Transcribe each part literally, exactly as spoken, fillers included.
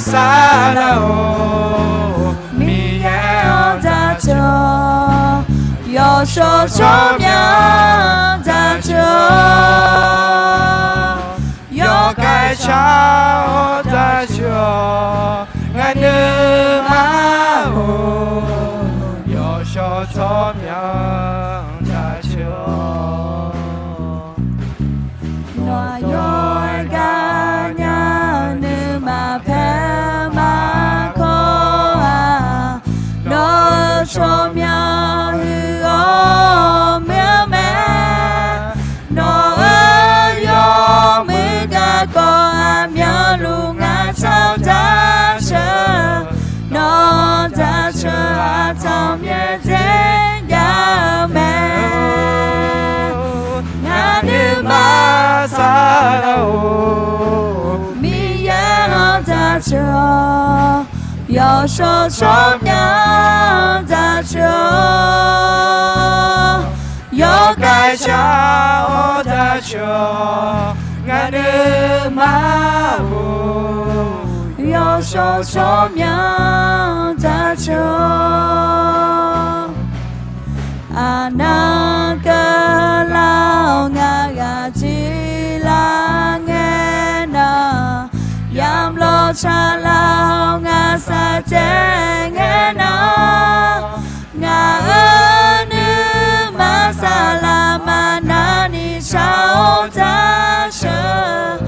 saqlaq-or, Miqyaer-anr jaceuq-awq, yawshawr tsawrmyanr-anr jaceuq-awq, yawkhav shar-awr jaceuq-awq, ngaq nuima-or, yawshawr tsawrmyanr-anr jaceuq-awq. Nawq-aq yawqgar nya-eu nuima paer-eu ma kawr-aq, nawq-euq tsawrmyanr huiq-awr muir-eu mae. Nawq-euq yawmuiq garkawv aqmyanluf ngaq tsawq jaceuq, nawq-anr jaceuq-aq tsawrmyanr dzer jav-eu mae. Ngaq nuima saqlaq-or, Miqyaer-anr jaceuq-awq, yawshawr tsawrmyanr-anr jaceuq-awq, yawkhav shar-awr jaceuq-awq, ngaq nuima-or, yawshawr tsawrmyanr-anr jaceuq-awq. Aqnan keuvlar-awr ngaq ghaq jir lar ngae nar, yamlawr tsaqlar-awr ngaq saqjaev ngae nar, ngaq-euq nuima saqlaq maqnarni shar-awr jaceuq,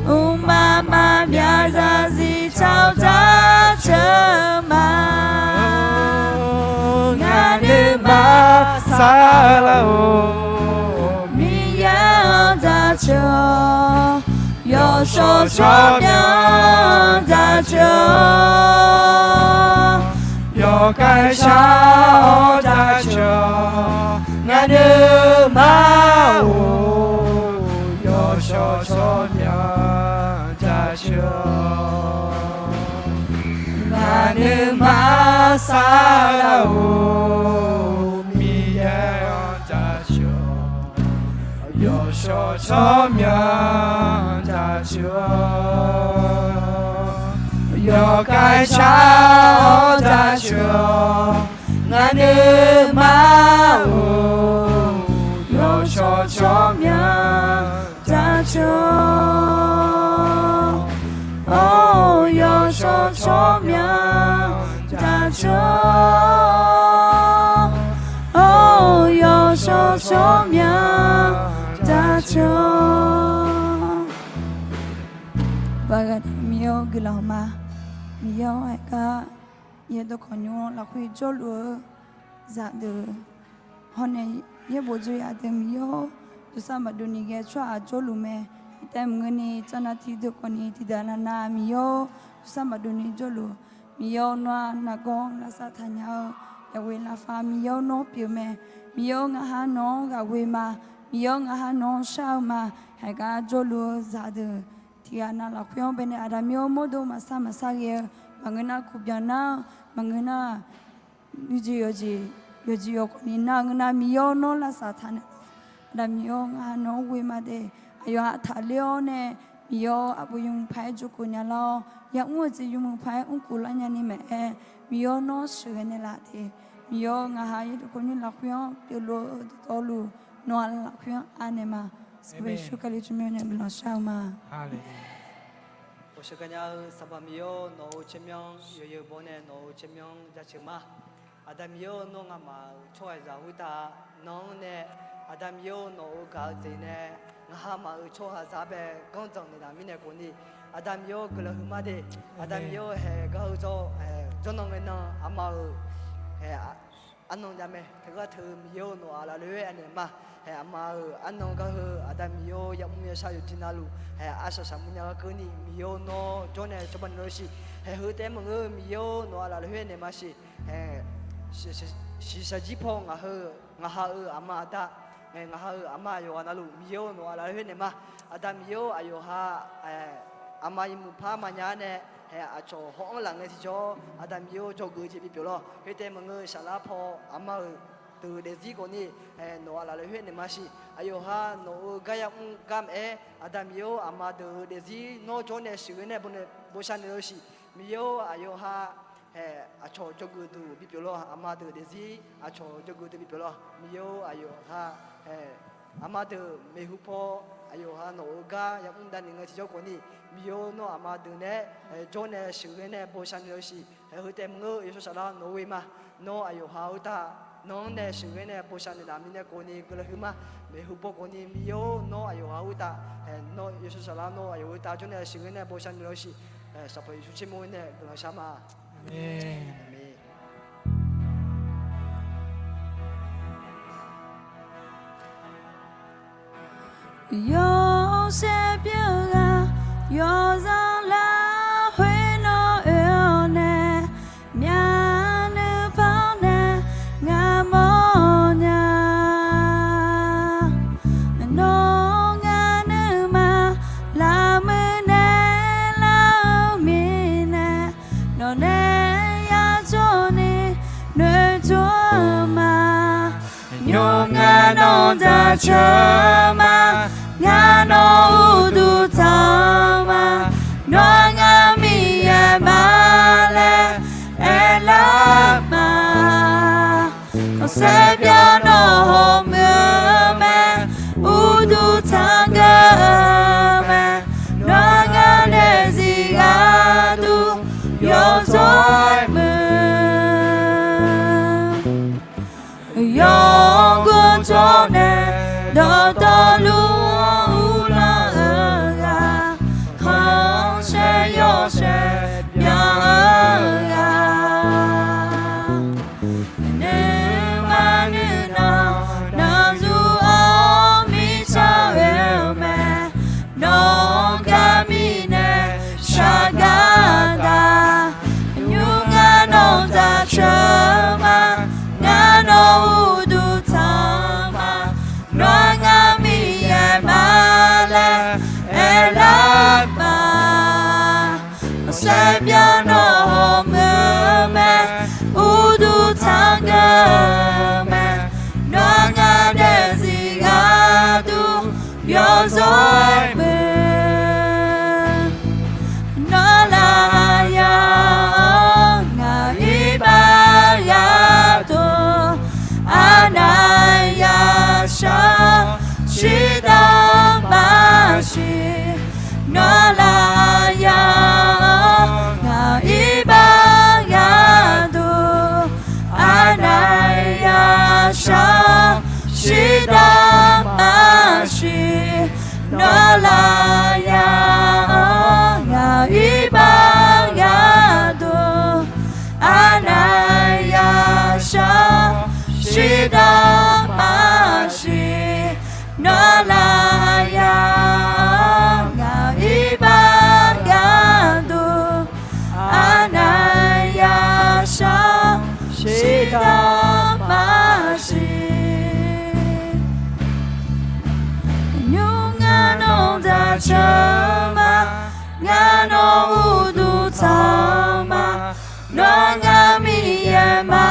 mqmaq maqbyav zarzir tsawq jaceuq ma. Ngaq nuima saqlaq-or, Miqyaer-anr jaceuq-awq, yawshawr tsawrmyanr-anr jaceuq-awq, yawkhav shar-awr jaceuq-awq, ngaq nuima-or, yawshawr tsawrmyanr-anr jaceuq-awq. Ngaq nuima saqlaq-or, Miqyaer-anr jaceuq-awq, yawshawr tsawrmyanr-anr jaceuq-awq, yawkhav shar-awr jaceuq-awq, ngaq nuima-or, yawshawr tsawrmyanr jaceuq-awq. Or, yawshawr tsawrmyanr jaceuq-awq. Or, yawshawr tsawrmyanr jaceuq-awq. Miqyaer-or, guiqlanq ma. Miqyaer-or, haiq gar yaerdawq khawqnymr-anr lafkhoer jawrluf-eu zaqdeuq hawr nae yaerbof dzoer yaf deuq Miqyaer-or, jawrsar maqdov ni ghae tsawrhaq jawrluf mae. Taef maqngeur ni tsawrnav tiqdeuq khawf ni tiqdeuq aqnav nav Miqyaer-or, jawrsar maqdov ni jawrluf. Miqyaer-or, nawr-aq nargawr lavsav taqnya-eu yaqghoe lavphav Miqyaer-or, nawr pyeuf mae. Miqyaer-or, ngaq ha nawq-anr ghaq ghoe ma. Miqyaer-or, ngaq ha nawq-anr shar-eu ma. Haiq gar jawrluf-eu zaqdeuq tiqghaq nav lafkhoer-anr baenae Aqda Miqyaer-or, mawrdo maqsar maqsar ghae-eu maqngeur nar, kuqbyan nar-eu maqngeur nar, nuijeq yawqjeq, yawqjeq yawqkhawf ni nar-eu ngeur nar, Miqyaer-or, nawr lavsav taq naeq-awq. Aqda Miqyaer-or, ngaq ha nawq-anr ghoe ma de. Aqyawf ha taqler-awr nae, Miqyaer-or, aqbur yawmuiq paq-aer jawrkeuv nya lar-awr, yamr-eu jeq yawmuiq paq-aer mrkeuv lar nyani maeq-aer, Miqyaer-or, nawr sheuqghae naeqlaf de. Miqyaer-or, ngaq ha yaerdawq khawqnymr lafkhoer-anr pyeufluf-eu dawqtawvluf, nawq-aq lafkhoer-anr anaeq ma. Sanqpaq Yeqsur Kali tsawrmyanr nae guiqlanq shar-eu ma. Ghawqshaq gaqnya-eu Sanqpaq Miqyaer-or, nawq-euq tsawrmyanr yawqyeu baw nae nawq-euq tsawrmyanr jaceuq ma. Aqda Miqyaer-or, nawr ngamaf-euq tsawrhaqzaq khoertav nan-anr nae, Aqda Miqyaer-or, nawq-euq gaq-eu jeq nae ngaq ha maf-euq tsawrhaqzaq bae ganrdzanq naeqlaf mirnae khawf ni, Aqda Miqyaer-or, guiqlanq huiqma de. Aqda Miqyaer-or, haeq gar heu jawr, jawrnan ngae nan aqma-euq haeq arnan jav mae. Teugar teu-eu Miqyaer-or, nawq-aq lafle-aer anaeq ma. Haeq aqma-euq arnan gar heu Aqda Miqyaer-or, yamr yashar yawqjeq navluf haeq arsaq saqmur nya gar keuvni, Miqyaer-or, nawr jawr nae cawba naeq lor-eq siq. Haeq heu taef-aer maqngeur-eu Miqyaer-or, nawq-aq lafle-aer naeq ma siq. Haeq shiqshaq jir paw ngaq heu, ngaq ha-euq aqma aqda, ngaq ha-euq aqma aqyawf ghaq navluf Miqyaer-or, nawq-aq lafle-aer naeq ma. Aqda Miqyaer-or, aqyawf ha aqma yawmuiq par maqnya-ar nae, haeq aqcawq haw-anr laf ngae tiqjawr, Aqda Miqyaer-or, dzawgeuf-eu jeq bipyeuf lor. Khoertaef maqngeur-eu saflar paw aqma-euq deuq-euq daefzir khawf ni, nawq-aq lafle-aer naeq ma siq. Aqyawf ha nawq-euq gar yamr gar maqaer, Aqda Miqyaer-or, aqma deuq-euq daefzir nawr jawr nae sheuqghae nae bawshar naeq lor siq. Miqyaer-or, aqyawf ha, hae, aqcawq dzawgeuf deuq bipyeuf lawr, aqma deuq daefzir aqcawq dzawgeuf deuq bipyeuf lawr. Miqyaer-or, aqyawf ha, hae, aqma deuq maeqhu paw, aqyawf ha nawq-euq gar yamr davni ngae tiqjawr khawfni, Miqyaer-or, nawr aqma deuq nae, hae, jawr nae sheuqghae nae bosav ni lawr siq. Hae, heu taef maqngeur, yawshawr saflar nawq-eu oe ma. Nawr aqyawf ha-eu uqtaf, nawr-anr nae sheuqghae nae bosav naeqlaf mirnae khawfni guiqlanq huiq ma. Maeqhu paw khawfni Miqyaer-or, nawr aqyawf ha-eu uqtaf, hae, nawr yawshawr saflar nawr aqyawf-euq uqtaf jawr nae sheuqghae nae bosav ni lawr siq. Hae, Sanqpaq Yeqsur tsawrmyanr nae guiqlanq shar ma. Aqmeq. Yawshaef pyeuf-eu ghaq yawzanr lafkhoer nawr oe-awr nae, myavnuiv par nae ngar mawrnya. Nawr ngar nuima lavmuiq naeqlar-eu mirnae, nawqnae yajawr ni noeqtmq-eu ma. Nymr ngar nawq-anr jaceuq-eu ma. Ngar nawq-anr uqduq tanq-eu ma. Nawr ngar Miqyaer ma laer aerlar ma. Khanqsaer byar nawq hawmuiq-eu mae. Uqduq tanqgeuf-eu mae. Nawr ngar daefzir gharduq yawzawr-aer muiq. Yawqghaq jawr nae dawqtawvluf uvlanr-eu ghaq, khanqsaer yawshaef byan-eu ghaq, nuima nuinanq nanqzuf-awr mirtsaq oe-eu mae. Nawq-anr gar mirnae shar gar da. Nymr ngar nawq-anr jaceuq-eu ma. Ngar nawq-anr uqduq tanq-eu ma. Nawr ngar Miqyaer ma laer aerlar ma. Khanqsaer byar nawq hawmuiq-eu mae. Uqduq tanqgeuf-eu mae. Nawr ngar daefzir gharduq yawzawr-aer muiq. Nawr lafyaq-awr ngaq-euq iqbax gharduq, aqnav yashar shirdan maqsiq. Nawr lafyaq-awr ngaq-euq iqbax gharduq, aqnav yashar shirdan maqsiq. Nawr lafyaq-awr ngaq-euq iqbax gharduq, aqnav yashar shirdan maqsiq. Nawr lafyaq-awr ngaq-euq iqbax gharduq, aqnav yashar shirdan maqsiq. Nymr ngar nawq-anr jaceuq-eu ma. Ngar nawq-anr uqduq tanq-eu ma. Nawr ngar Miqyaer ma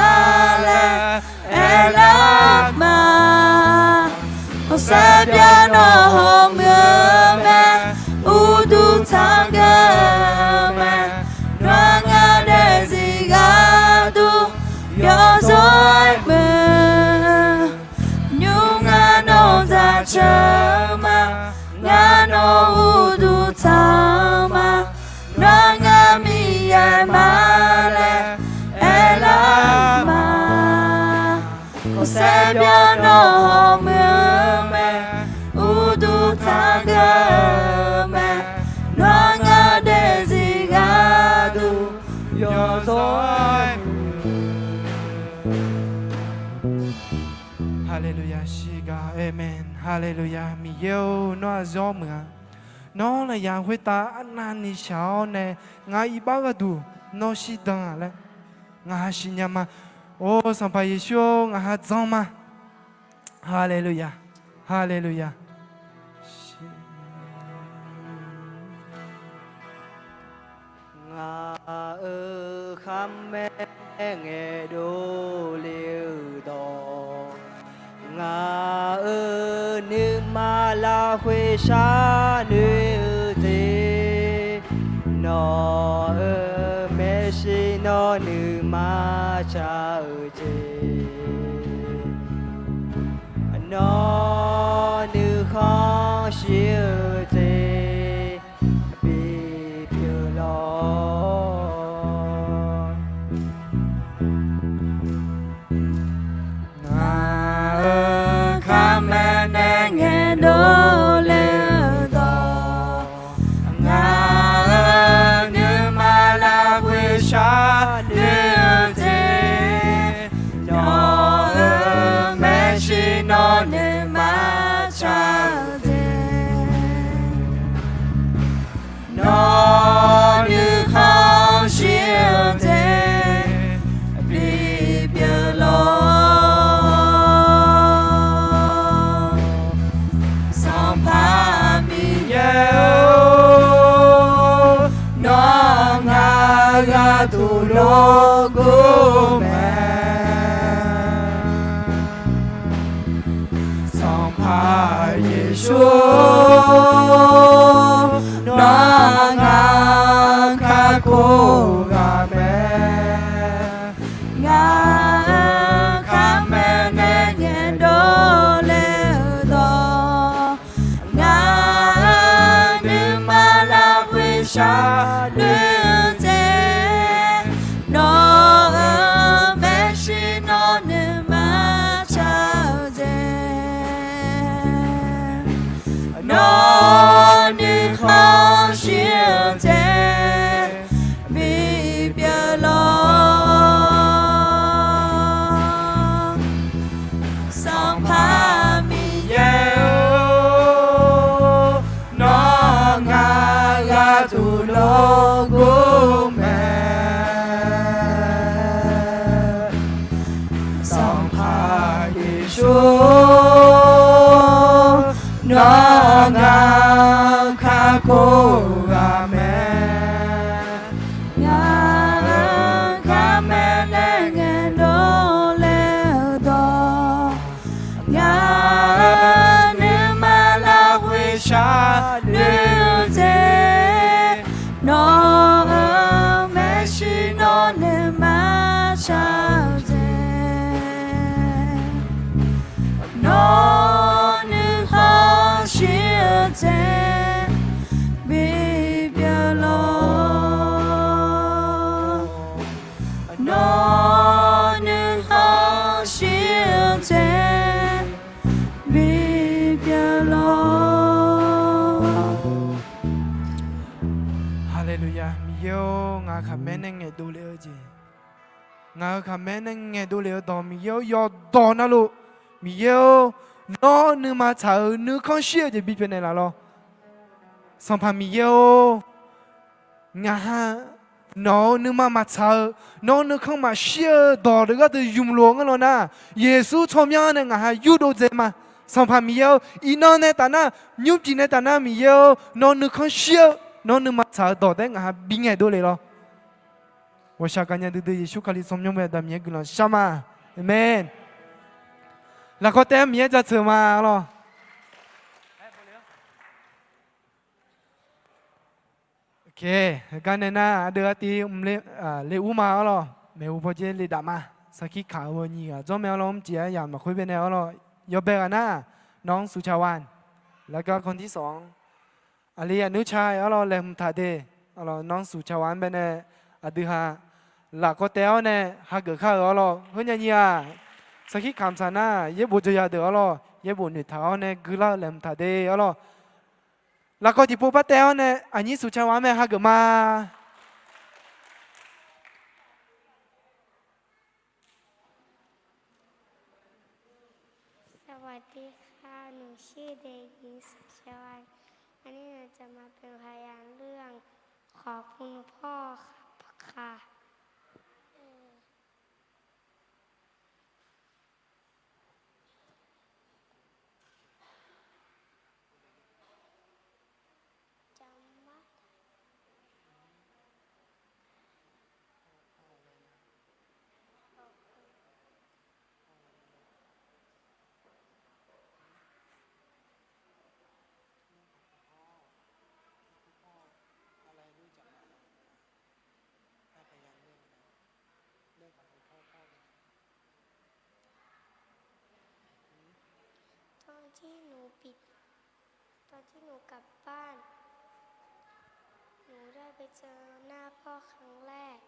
laer aerlar ma. Khanqsaer byar nawq hawmuiq-eu mae. Uqduq tanqgeuf-eu mae. Nawr ngar daefzir gharduq yawzawr-aer muiq. Nymr ngar nawq-anr jaceuq-eu ma. Ngar nawq-anr uqduq tanq-eu ma. Nawr ngar Miqyaer ma laer aerlar ma. Khanqsaer byar nawq hawmuiq-eu mae. Uqduq tanqgeuf-eu mae. Nawr ngar daefzir gharduq yawzawr-aer muiq. Haleluya, shiqgaq, amen. Haleluya, Miqyaer-or, nawr aqzawr muiq-a. Nawr lafyaq khoertav arnavni shaq-awr nae, ngaq-euq iqbax gharduq nawr shirdan-a laer ngaq ha siqnya ma. Or, Sanqpaq Yeqsur-or, ngaq ha jan ma. Haleluya, haleluya. Ngaq-euq kharmaer ngaeqdov le-euq dawq, ngaq-euq nuima lafkhoer sharnoeq-eu jeq, nawq-euq Nawr nuima tsaq-eu jeq, nawr nuikhanr shir-eu jeq bipyeuf lawq. Ngaq-euq khaqmae nae ngaeqdov le-eu dawq, ngaq-euq nuima lafkhoer sharnoeq-eu jeq, nawq-euq maeqshi nawr nuima tsaq-eu jeq, nawr nuikhanr shir-eu jeq bipyeuf lawq. Sanqpaq Miqyaer-or, nawr ngaq-euq gharduq lorgor mae. Sanqpaq Yeqsur-or, nawr ngaq-euq kakhof ghaq mae. Ngaq-euq khaqmae nae ngaeqdov le-eu dawq, ngaq-euq nuima lafkhoer sharnoeq-eu jeq, nawq-euq maeqshi nawr nuima tsaq-eu jeq, nawr nuikhanr shir-eu jeq bipyeuf lawq. Sanqpaq Miqyaer-or, nawr ngaq-euq gharduq lorgor mae. Sanqpaq Yeqsur-or, nawr ngaq-euq kakhof ghaq mae. Ngaq-euq khaqmae nae ngaeqdov le-eu dawq, ngaq-euq nuima lafkhoer sharnoeq-eu jeq, nawq-euq maeqshi nawr nuima tsaq-eu jeq, nawr nuikhanr shir-eu jeq bipyeuf lawq. Nawr nuikhanr shir-eu jeq bipyeuf lawq. Haleluya! Miqyaer-or, ngaq-euq khaqmae nae ngaeqdov le-eu jeq, ngaq-euq khaqmae nae ngaeqdov le-eu dawq Miqyaer-or, yawqdawq navluf, Miqyaer-or, nawr nuima tsaq-eu nuikhanr shir-eu jeq bipyeuf naeqlaf lawq. Sanqpaq Miqyaer-or, ngaq ha nawq-euq nuima maqtsaq-eu, nawr nuikhanr maqshir-eu dawq deuq gharduq ymq lof-eu ngar law nar, Yeqsur tsawrmyanr nae ngaq ha yurdov dzae ma. Sanqpaq Miqyaer-or, iqnan nae taf nar, nymrcif nae taf nar Miqyaer-or, nawr nuikhanr shir-eu, nawr nuima tsaq-eu dawq taef-aer ngaq ha bingaeq dovle lawr. Ghawqshaq gaqnya duidui Yeqsur Kali tsawrmyanr bae Aqda Miqyaer guiqlanq shar ma. Aqmeq. Lafkawr taef-aer Miqyaer jaceuq ma lawr. Gar nae nar aqdui artiv mr le ur ma arlawr, maeqhu pawdzer le daf ma. Sarkir kaq-eu nyiq ghaq dzawr mae arlawr, mrcif-aer yamq lafkhoer bae nae arlawr, yawbae ghaq nar, น้องสุชาวาลย์ แล้วก็คนที่สอง aqli aqnuir ca arlawr laeqhmq taq de, น้องสุชาวาลย์ bae nae aqdui ha lafkawr taef-awr nae hageuf kar-euq arlawr, heunya nyiq-aq, sarkir kamq saq nar yaerbof jawqya deuq arlawr, yaerbof noeqtaq-awr nae guilar-eu laeqhmq taq de arlawr. Lafkawr tiqpov par taef-awr nae aqnyir สุชาวาลย์ mae hageuf ma. สวัสดีค่ะ หนูชื่อเด็กหญิงสุชาวาลย์ วันนี้หนูจะมาเป็นพยานเรื่องขอบคุณพ่อค่ะ จำว่า อะไรรู้จักมา ถ้าพยาน ที่หนูผิด ตอนที่หนูกลับบ้าน หนูได้ไปเจอหน้าพ่อครั้งแรก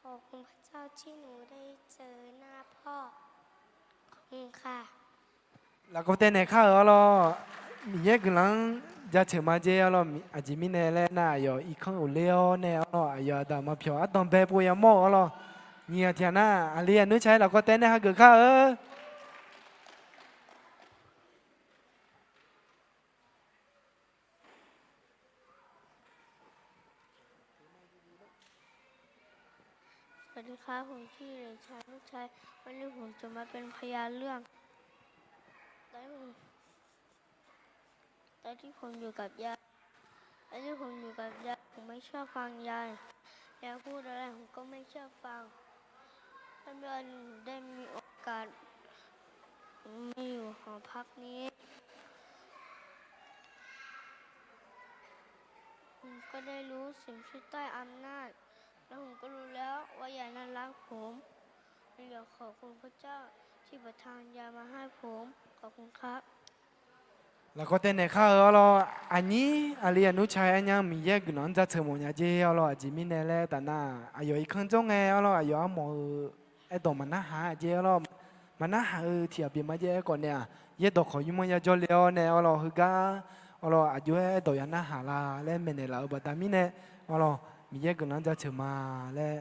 ขอบคุณพระเจ้าที่หนูได้เจอหน้าพ่อ ขอบคุณค่ะ Lafkhoer taev naeq khar-euq arlawr, Miqyaer guiqlanq-anr jaceuq ma jer arlawr. Aqjeq mirnae laer nar, aqyawf irkanr ghofler-awr nae arlawr, aqyawf aqdaq maqpyawq ardanq bae pov yamawr-euq arlawr. Nyiq ghaq tiq ghaq nar, aqli aqnuir ca-aer lafkhoer taev naeq hageuf kar-eu. สวัสดีครับ ผมชื่อเด็กชายอนุชัย วันนี้ผมจะมาเป็นพยานเรื่อง ตอนที่ผม ตอนที่ผมอยู่กับยาย ตอนที่ผมอยู่กับยาย ผมไม่เชื่อฟังยาย ยายพูดอะไรผมก็ไม่เชื่อฟัง แล้วมีวันหนึ่งผมได้มีโอกาส ผมมาอยู่หอพักนี้ ผมก็ได้รู้สิ่งที่ใต้อำนาจ แล้วผมก็รู้แล้วว่ายายนั้นรักผม ผมอยากขอบคุณพระเจ้าที่ประทานยามาให้ผม ขอบคุณครับ Lafkhoer taev naeq khar-eu arlawr, aqnyir aqli aqnuir ca-aer arnyar Miqyaer guiqlanq-anr jaceuq mawfnya jer arlawr. Aqjeq mirnae laer taf nar, aqyawf irkanr jawr ngae arlawr, aqyawf armawf-eu aerdawq maqnarhaq-a jer arlawr. Maqnarhaq-eu tiq ghaq pyeuf ma jer aerkhawf nae-aq, yaerdawq khawf nymr-anr yajawr le-awr nae arlawr, heugar arlawr aqjox-aer aerdawq yanarhaq la laer maeqnaeq laf-eu baqda mirnae arlawr, Miqyaer guiqlanq-anr jaceuq ma laer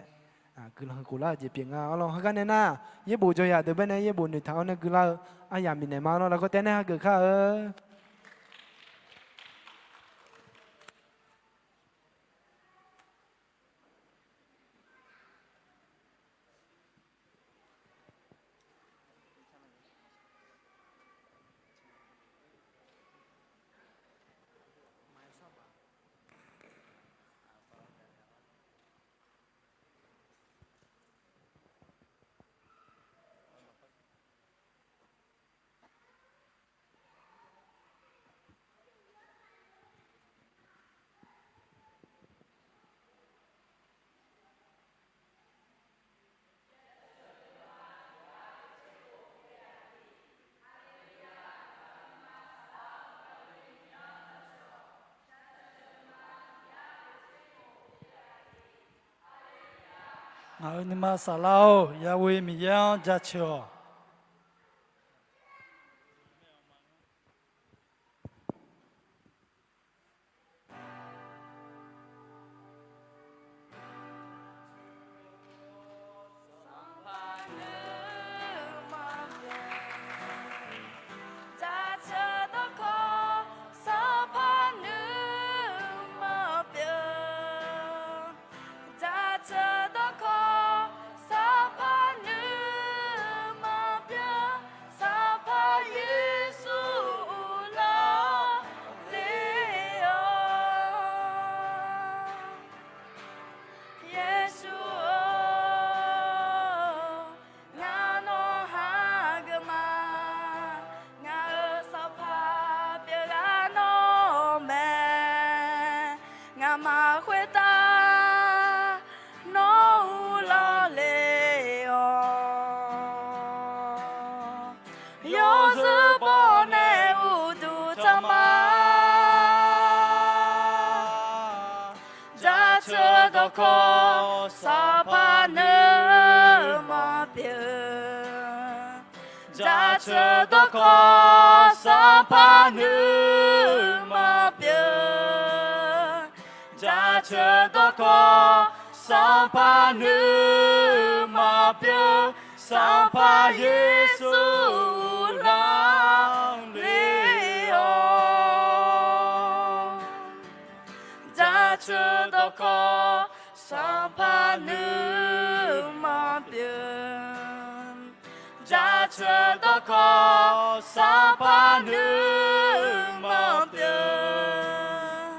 guiqlanq huiq khof lar-euq jeq pyeuf nga arlawr. Heugar nae nar, yaerbof jawr yaq deuq baenae yaerbof noeqtaq-awr nae guilar-eu aryamq bifnaeq ma arlawr. Lafkhoer taev naeq hageuf kar-eu. Ngaq-euq nuima saflar-or, Yahweh Miqyaer-anr jaceuq-awq. Jaceuq dawqkawq, Sanqpaq nuima pyeuf, Sanqpaq Yeqsur uvlanr le-awq. Yeqsur-or, ngar nawr hageuf ma. Ngaq-euq Sanqpaq pyeuf ghaq nawr mae. Ngamaf khoertav nawr uvlanr le-awq. Yawzeu bawr nae uqduq tsaqma. Jaceuq dawqkawq, Sanqpaq nuima pyeuf. Jaceuq dawqkawq, Sanqpaq nuima pyeuf. Jaceuq dawqkawq, Sanqpaq nuima pyeuf. Sanqpaq Yeqsur uvlanr le-awq. Jaceuq dawqkawq, Sanqpaq nuima pyeuf. Jaceuq dawqkawq, Sanqpaq nuima pyeuf.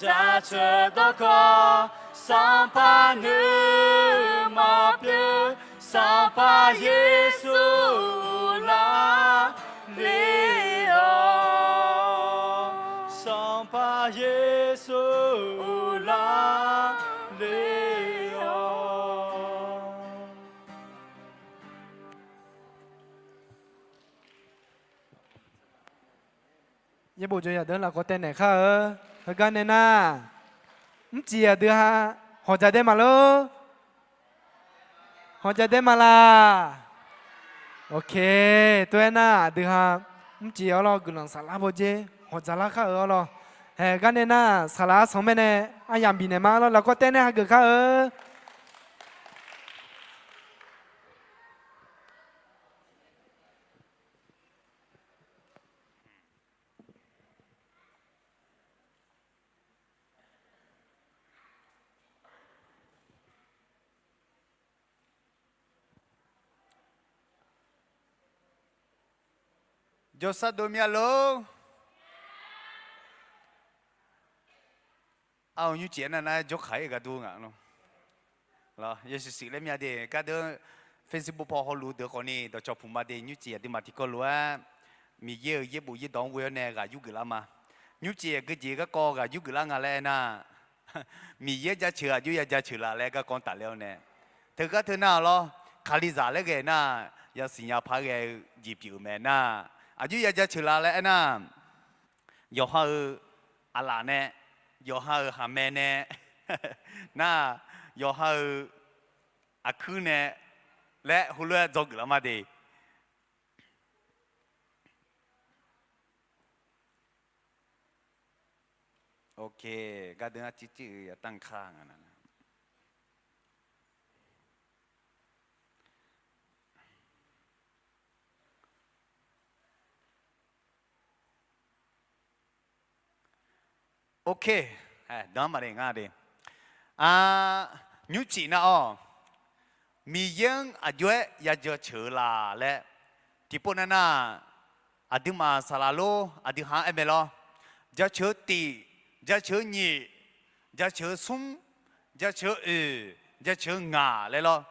Jaceuq dawqkawq, Sanqpaq nuima pyeuf. Sanqpaq Yeqsur uvlanr le-awq. Sanqpaq Yeqsur uvlanr le-awq. Yaerbof jawr yadeuq lafkawv taev naeq khar-eu. Heugar nae nar, mrcif aqdui ha hawq dzaq dae ma lor. Hawq dzaq dae ma laq. Ok, tov-aer nar aqdui ha mrcif-awr lawr guiqlanq saflar bawdzer hawq dzaq lar khar-euq-awr lawr. Haeq gar nae nar saqlaq arsanq mae nae aryamq bifnaeq ma lawr lafkawv taev nae hageuf khar-eu. Jawrsar dov mya lor. Ar-eu nymrcif-aer nar nar jawrkaq-ir gaqdur ngaq lawr. Lawr, yasiq siq laer mya de gardeur Facebook paw hawluf deuq khawfni dawqcawq puq ma de nymrcif aqduimaf tiqkawv lof-aer Miqyaer-euq yaerbof yaerdawq-anr ghoe-awr nae ghaq yurgeuf lar ma. Nymrcif aqgeujeq garkawv ghaq yurgeuf lar nga laer aernar, Miqyaer jaceuq aqjox ya jaceuq laf laer garkawv tafler-awr nae, teugar teu nar-awq lawr, Kalizaq laer ghae nar, yasiq nya paq-aer ghae-eu jeq pyeuf-euq mae nar, aqjox ya jaceuq laf laer aernar, yawqha-euq aqlaf nae, yawqha-euq haqmae nae, nar, yawqha-euq aqkuir nae laer heulof-aer dzawgeuf lar ma de. Ok, gardeur arcir cir-eu yaqtanr kar nga na. Ok, dan maqle ngar de. Nymrcif nar-awq, Miqyaer-anr aqjox-aer ya jaceuq-eu laf laer tiqpov nav nar, aqduimaf saqlaq lor aqdui ha-anr aer mae lawr. Jaceuq-eu tiq, jaceuq-eu nyiq, jaceuq-eu smr, jaceuq-eu oeq, jaceuq-eu ngaq laer lawr.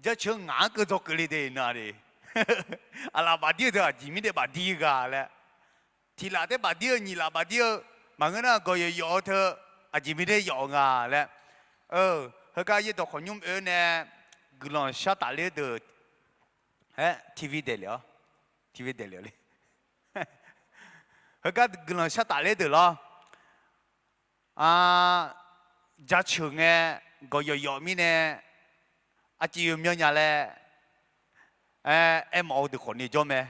Jaceuq-eu ngaq-anr keuv dzawgeuf le de nar de. Aqlaf bafdir-eu teu aqjeq mirnae bafdir ghaq laer, tiq laf taef bafdir-eu nyiq laf bafdir-eu maqngeur nar gawq yawf yawf-eu teu aqjeq mirnae yawf nga laer. Heugar yaerdawq khawqnymr oe nae guiqlanq shar tafler deuq, aer, TV daefle-awr, TV daefle-awr le. Heugar guiqlanq shar tafler deuq lawr. Jaceuq ngae gawq yawf yawf mirnae aqcif yawqmyan nya laer aer, aermawf-eu deuq khawfni jawr mae.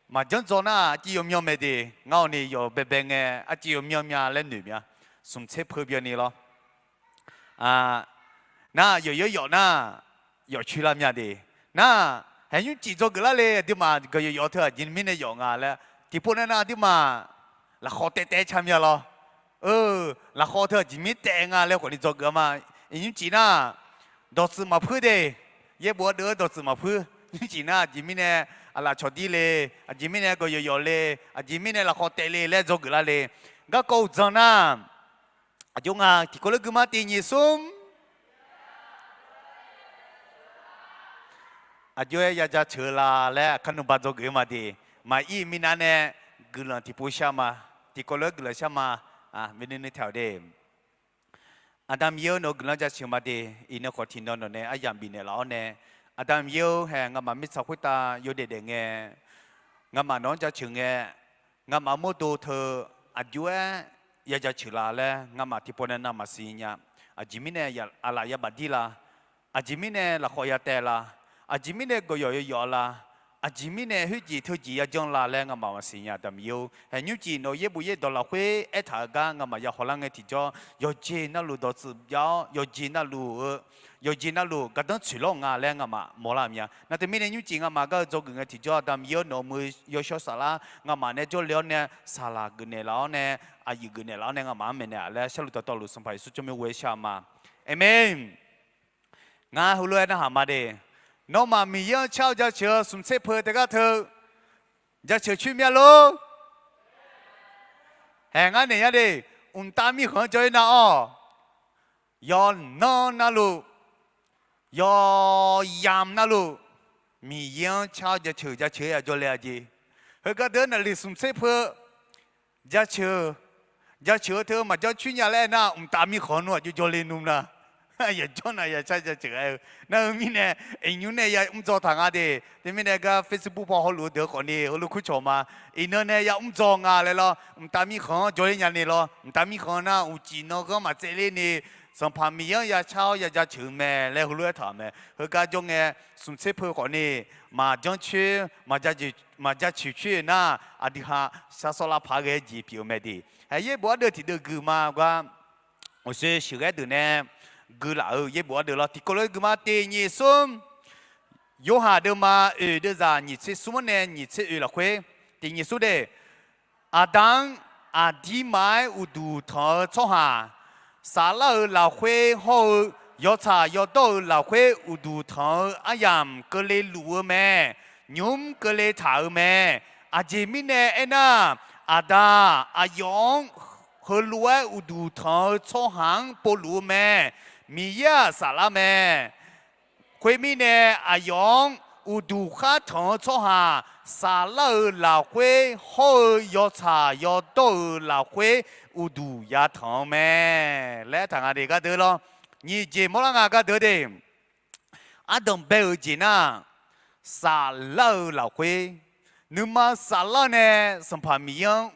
Maqjanr dzaw nar aqcif yawqmyan mae de. Ngar-awq ni yawf baebae ngae aqcif yawqmyan mya laer noeq mya. Smq tser peu byanni lawr. Nar, yawf yawf yawf nar, yawf coer lar mya de. Nar, haeq nymrcif dzawgeuf lar le, aqduimaf gawq yawf yawf teu aqjeq mirnae yawf nga laer tiqpov nav nar aqduimaf lafkhawf taev taev-aer ca mya lawr. Lafkhawf teu aqjeq mirnae taev nga laer khawfni dzawgeuf-a ma. Iq nymrcif nar, dawqtsuif maqpuir de. Yaerbof ardeuv-aer dawqtsuif maqpuir. Nymrcif nar aqjeq mirnae aqlaf cawqdir le, aqjeq mirnae gawq yawf yawf le, aqjeq mirnae lafkhawf taev le laer dzawgeuf lar le. Garkawv uqdzan nar, aqjox nga tiqkawv lof guima tiq nyiq smr aqjox-aer ya jaceuq-eu la laer aqkar nmr ba dzawgeuf-eu ma de. Maqir mirnav nae guiqlanq tiqpov shar ma. Tiqkawv lof-aer guiqlanq shar ma. Maeqnan nuitaeq-awq de. Aqda Miqyaer-or, nawq-eu guiqlanq jaceuq ma de. Iqnan khawf tiqnan nawq nae aryamq bifnaeq laf-awr nae, Aqda Miqyaer-or, hae ngamaf mirtsaq khoertav yawdaef daef ngae, ngamaf nawq-anr jaceuq ngae, ngamaf-eu mawrdo teu aqjox-aer ya jaceuq la laer ngamaf tiqpov nav navmaqsiq nya. Aqjeq mirnae aqlaf ya bafdir la? Aqjeq mirnae lafkhawf ya taev la? Aqjeq mirnae gawqyawf yawf la? Aqjeq mirnae khoerjeq teujeq ya janr la laer ngamaf maqsiq nya. Aqda Miqyaer-or, hae nymrcif nawq-eu yaerbof yaerdawq lafkhoer aertaq-eu gar ngamaf ya hawlar ngae tiqjawr, yawqjeq navluf dawqtsuif jav-awr, yawqjeq navluf-eu, yawqjeq navluf gardanr tsoeq lawr nga laer ngamaf mawrlar-eu mya. Nar teu mirnae nymrcif ngamaf gar-eu dzawgeuf ngae tiqjawr, Aqda Miqyaer-or, nawq-euq muiq yawshawr saflar ngamaf nae jawrle-awr nae, saqlaq geufnaeq laf-awr nae, aqyuif geufnaeq laf-awr nae ngamaf-anr maeqnaeq-a laer sharluf dawqtawvluf Sanqpaq Yeqsur tsawrmyanr ghoe-aer shar-eu ma. Aqmeq. Ngar heulof-aer narhaq ma de. Nawmaf Miqyaer-anr car-eu jaceuq-eu smq tser peu teugar teu jaceuq coer mya lor. Hae ngar naeq yar de. Mqtav mirkhanq-anr jawr-ir nar-awq, yawqnan navluf, yawqyamq navluf, Miqyaer-anr car-awr jaceuq jaceuq-aer ya jawrle-a jeq. Heugar deuq naqliq smq tser peu jaceuq, jaceuq-eu teu maqjanr coer nya laer aernar, mqtav mirkhanq nmr aqjox jawrle nmr nar. Yaqjawr nav yaqcar jaceuq aer-eu. Nar-eu mirnae, iqnymr nae ya mrdzaw taq nga de. Teumirnae gar Facebook paw hawluf-eu deuq-eu khawfni heulof kur cawq ma. Iqnan nae ya mrdzaw nga laer lawr. Mqtav mirkhanq-anr jawrler nyani lawr. Mqtav mirkhanq nar uqcif nan ghanr maqtsaevler ni, Sanqpaq Miqyaer-anr ya car-awr ya jaceuq-eu mae laer heulof aertaq-euq mae. Heugar jawr ngae, smq tser peu khawfni maqjanr coer, maqjaceuq coer nar, aqdui ha shar sawr lar paq-aer ghae-aer jeq pyeuf-eu mae de. Hae, yaerbof ardeuv tiqdeuv gui ma gar, awqshoe sheuqghae deuq nae guilaf-euq yaerbof ardeuv lawr. Tiqkawv lof-aer gui ma. Tiq nyiq smr, Yorhaq deuvma oeq deuvzaq nyiq tser smr-anr nae nyiq tser oeq lafkhoer, tiq nyiq smr de. Aqda-anr aqdirmaf-aer uqduq tanq-eu tsawrhaq, saflar-euq lafkhoer hawr-eu yawtsaq yawdawr-euq lafkhoer uqduq tanq-eu aryamq keuvle luf-eu mae. Nymq-mr keuvle taq-euq mae. Aqjeq mirnae aernar, Aqda aqyawf-anr heulof-aer uqduq tanq-eu tsawrhaq-anr povluf-eu mae. Miqyaer-aq saflar mae. Khoermirnae, aqyawf-anr uqduq khar tanq-eu tsawrhaq, saflar-euq lafkhoer hawr-eu yawtsaq yawdawr-euq lafkhoer uqduq yatanq-eu mae laer aertaq nga de. Gardeuv lawr, nyiq jeq mawrlar nga gardeuv de. Ardanq bae-euq jeq nar, saflar-euq lafkhoer, nuima saflar nae Sanqpaq Miqyaer-anr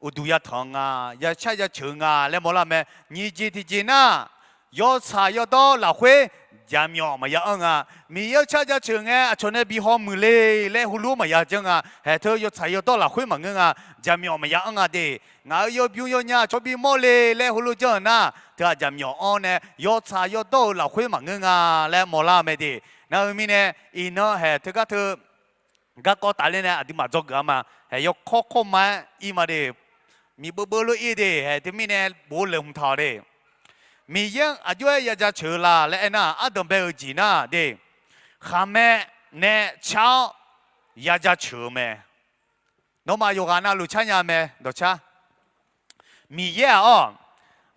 uqduq yatanq-eu nga, yacar yaceuq-eu nga laer mawrlar mae. Nyiq jeq tiqjeq nar, yawtsaq yawdawr lafkhoer jaqmyawf maqya anr nga. Miqyaer-anr car jaceuq ngae aqcawq nae bi haw muiq le laer heulof maqya janr nga. Hae, teu yawtsaq yawdawr lafkhoer maqngeur nga, jaqmyawf maqya anr nga de. Ngaq-euq yawbymr yawnya aqcawq bi mawr le laer heulof janr-euq nar, teu-aq jaqmyawf anr nae yawtsaq yawdawr-euq lafkhoer maqngeur nga laer mawrlar mae de. Nar-eu mirnae, iqnan hae teugar teu garkawv tafler nae aqduimaf dzawgeuf-a ma. Hae, yawkawr kawrma-aer ir ma de. Miqbeuv beuv lof ir de. Hae, teumirnae bof-eu laeqhmq taq-awq de. Miqyaer-anr aqjox-aer ya jaceuq-eu la laer aernar, ardanq bae-euq jeq nar de, khaqmae nae car-awr ya jaceuq-eu mae. Nawmaf yawqghaq navluf car nya mae, dawqcar. Miqyaer-aq-awr,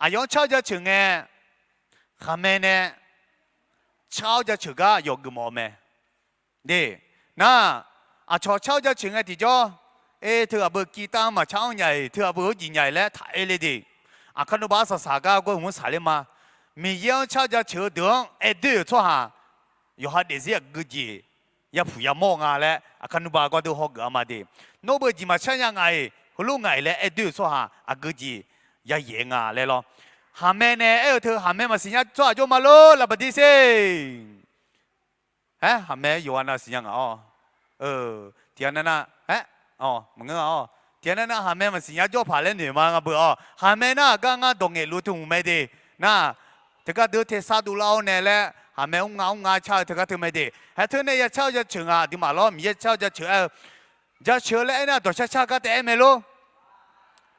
aqyawf-anr car-awr jaceuq ngae, khaqmae nae car-awr jaceuq gar yawf geufmawf-eu mae. De, nar, aqcawq car-awr jaceuq ngae tiqjawr, aer, teughaq beu kiv tav-anr maqcar-anr nya-iq, teughaq beu heujeq nya-iq laer taq aer le de. Aqkar nuba arsaq saq gar gawr hmq-anr saqler ma. Miqyaer-anr car jaceuq-eu deuq-anr aer doer-euq tsawrhaq, yawqha daefzir aqgeujeq yapuq yamawr-eu nga laer aqkar nuba gawrdeuv hawgeuf-a ma de. Nawr beu jeq maqcar nya ngaq-iq, heulof ngaq-iq laer aer doer-euq tsawrhaq aqgeujeq yayaeq nga laer lawr. Khaqmae nae aer-eu teu khaqmae maqsiq nya tsawrhaq jawr ma lor, lafbaqdir sher. Aer, khaqmae-aer yawqha navsiq nya ngaq-awr. Tiqghaq nav nav, aer, maqngeur-a-awr. Tiqghaq nav nav khaqmae maqsiq nya jawr paq laer noeq ma nga beu-awr. Khaqmae nar aqgar ngar dawq ngaeqluf-eu teu hmq mae de. Nar, teugar deuq tersar dovlar-awr nae laer khaqmae mr nga mr nga car-eu teugar teu mae de. Hae, teu nae ya car-awr jaceuq nga aqduimaf lawr, Miqyaer car-awr jaceuq aer-eu. Jaceuq laer aernar dawqcar car gar taef aer mae lor.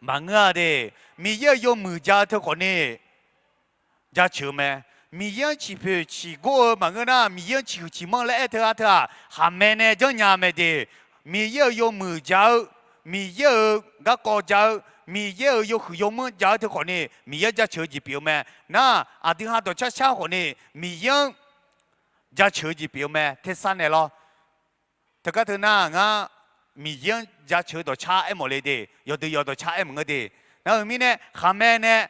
Maqngeur-a de. Miqyaer-euq yawmuiq ja-eu teu khawfni jaceuq-eu mae. Miqyaer-anr ciqpoeq ciqgor-eu maqngeur nar, Miqyaer-anr ciqhuiq ciqmanr laer aer teu-a teu-aq, khaqmae nae janrnya mae de. Miqyaer-euq yawmuiq ja-eu, Miqyaer-euq garkawv ja-eu, Miqyaer-euq yawhuiq yawmanr ja-eu teu khawfni Miqyaer jaceuq-eu jeq pyeuf-eu mae. Nar, aqdui ha dawqcar car khawfni Miqyaer-anr jaceuq-eu jeq pyeuf-eu mae, tersar nae lawr. Teugar teu nar ngar Miqyaer-anr jaceuq-eu dawqcar aermawf le de, yawqdeuq yawq dawqcar aer maqngeur de. Nar-euq mirnae khaqmae nae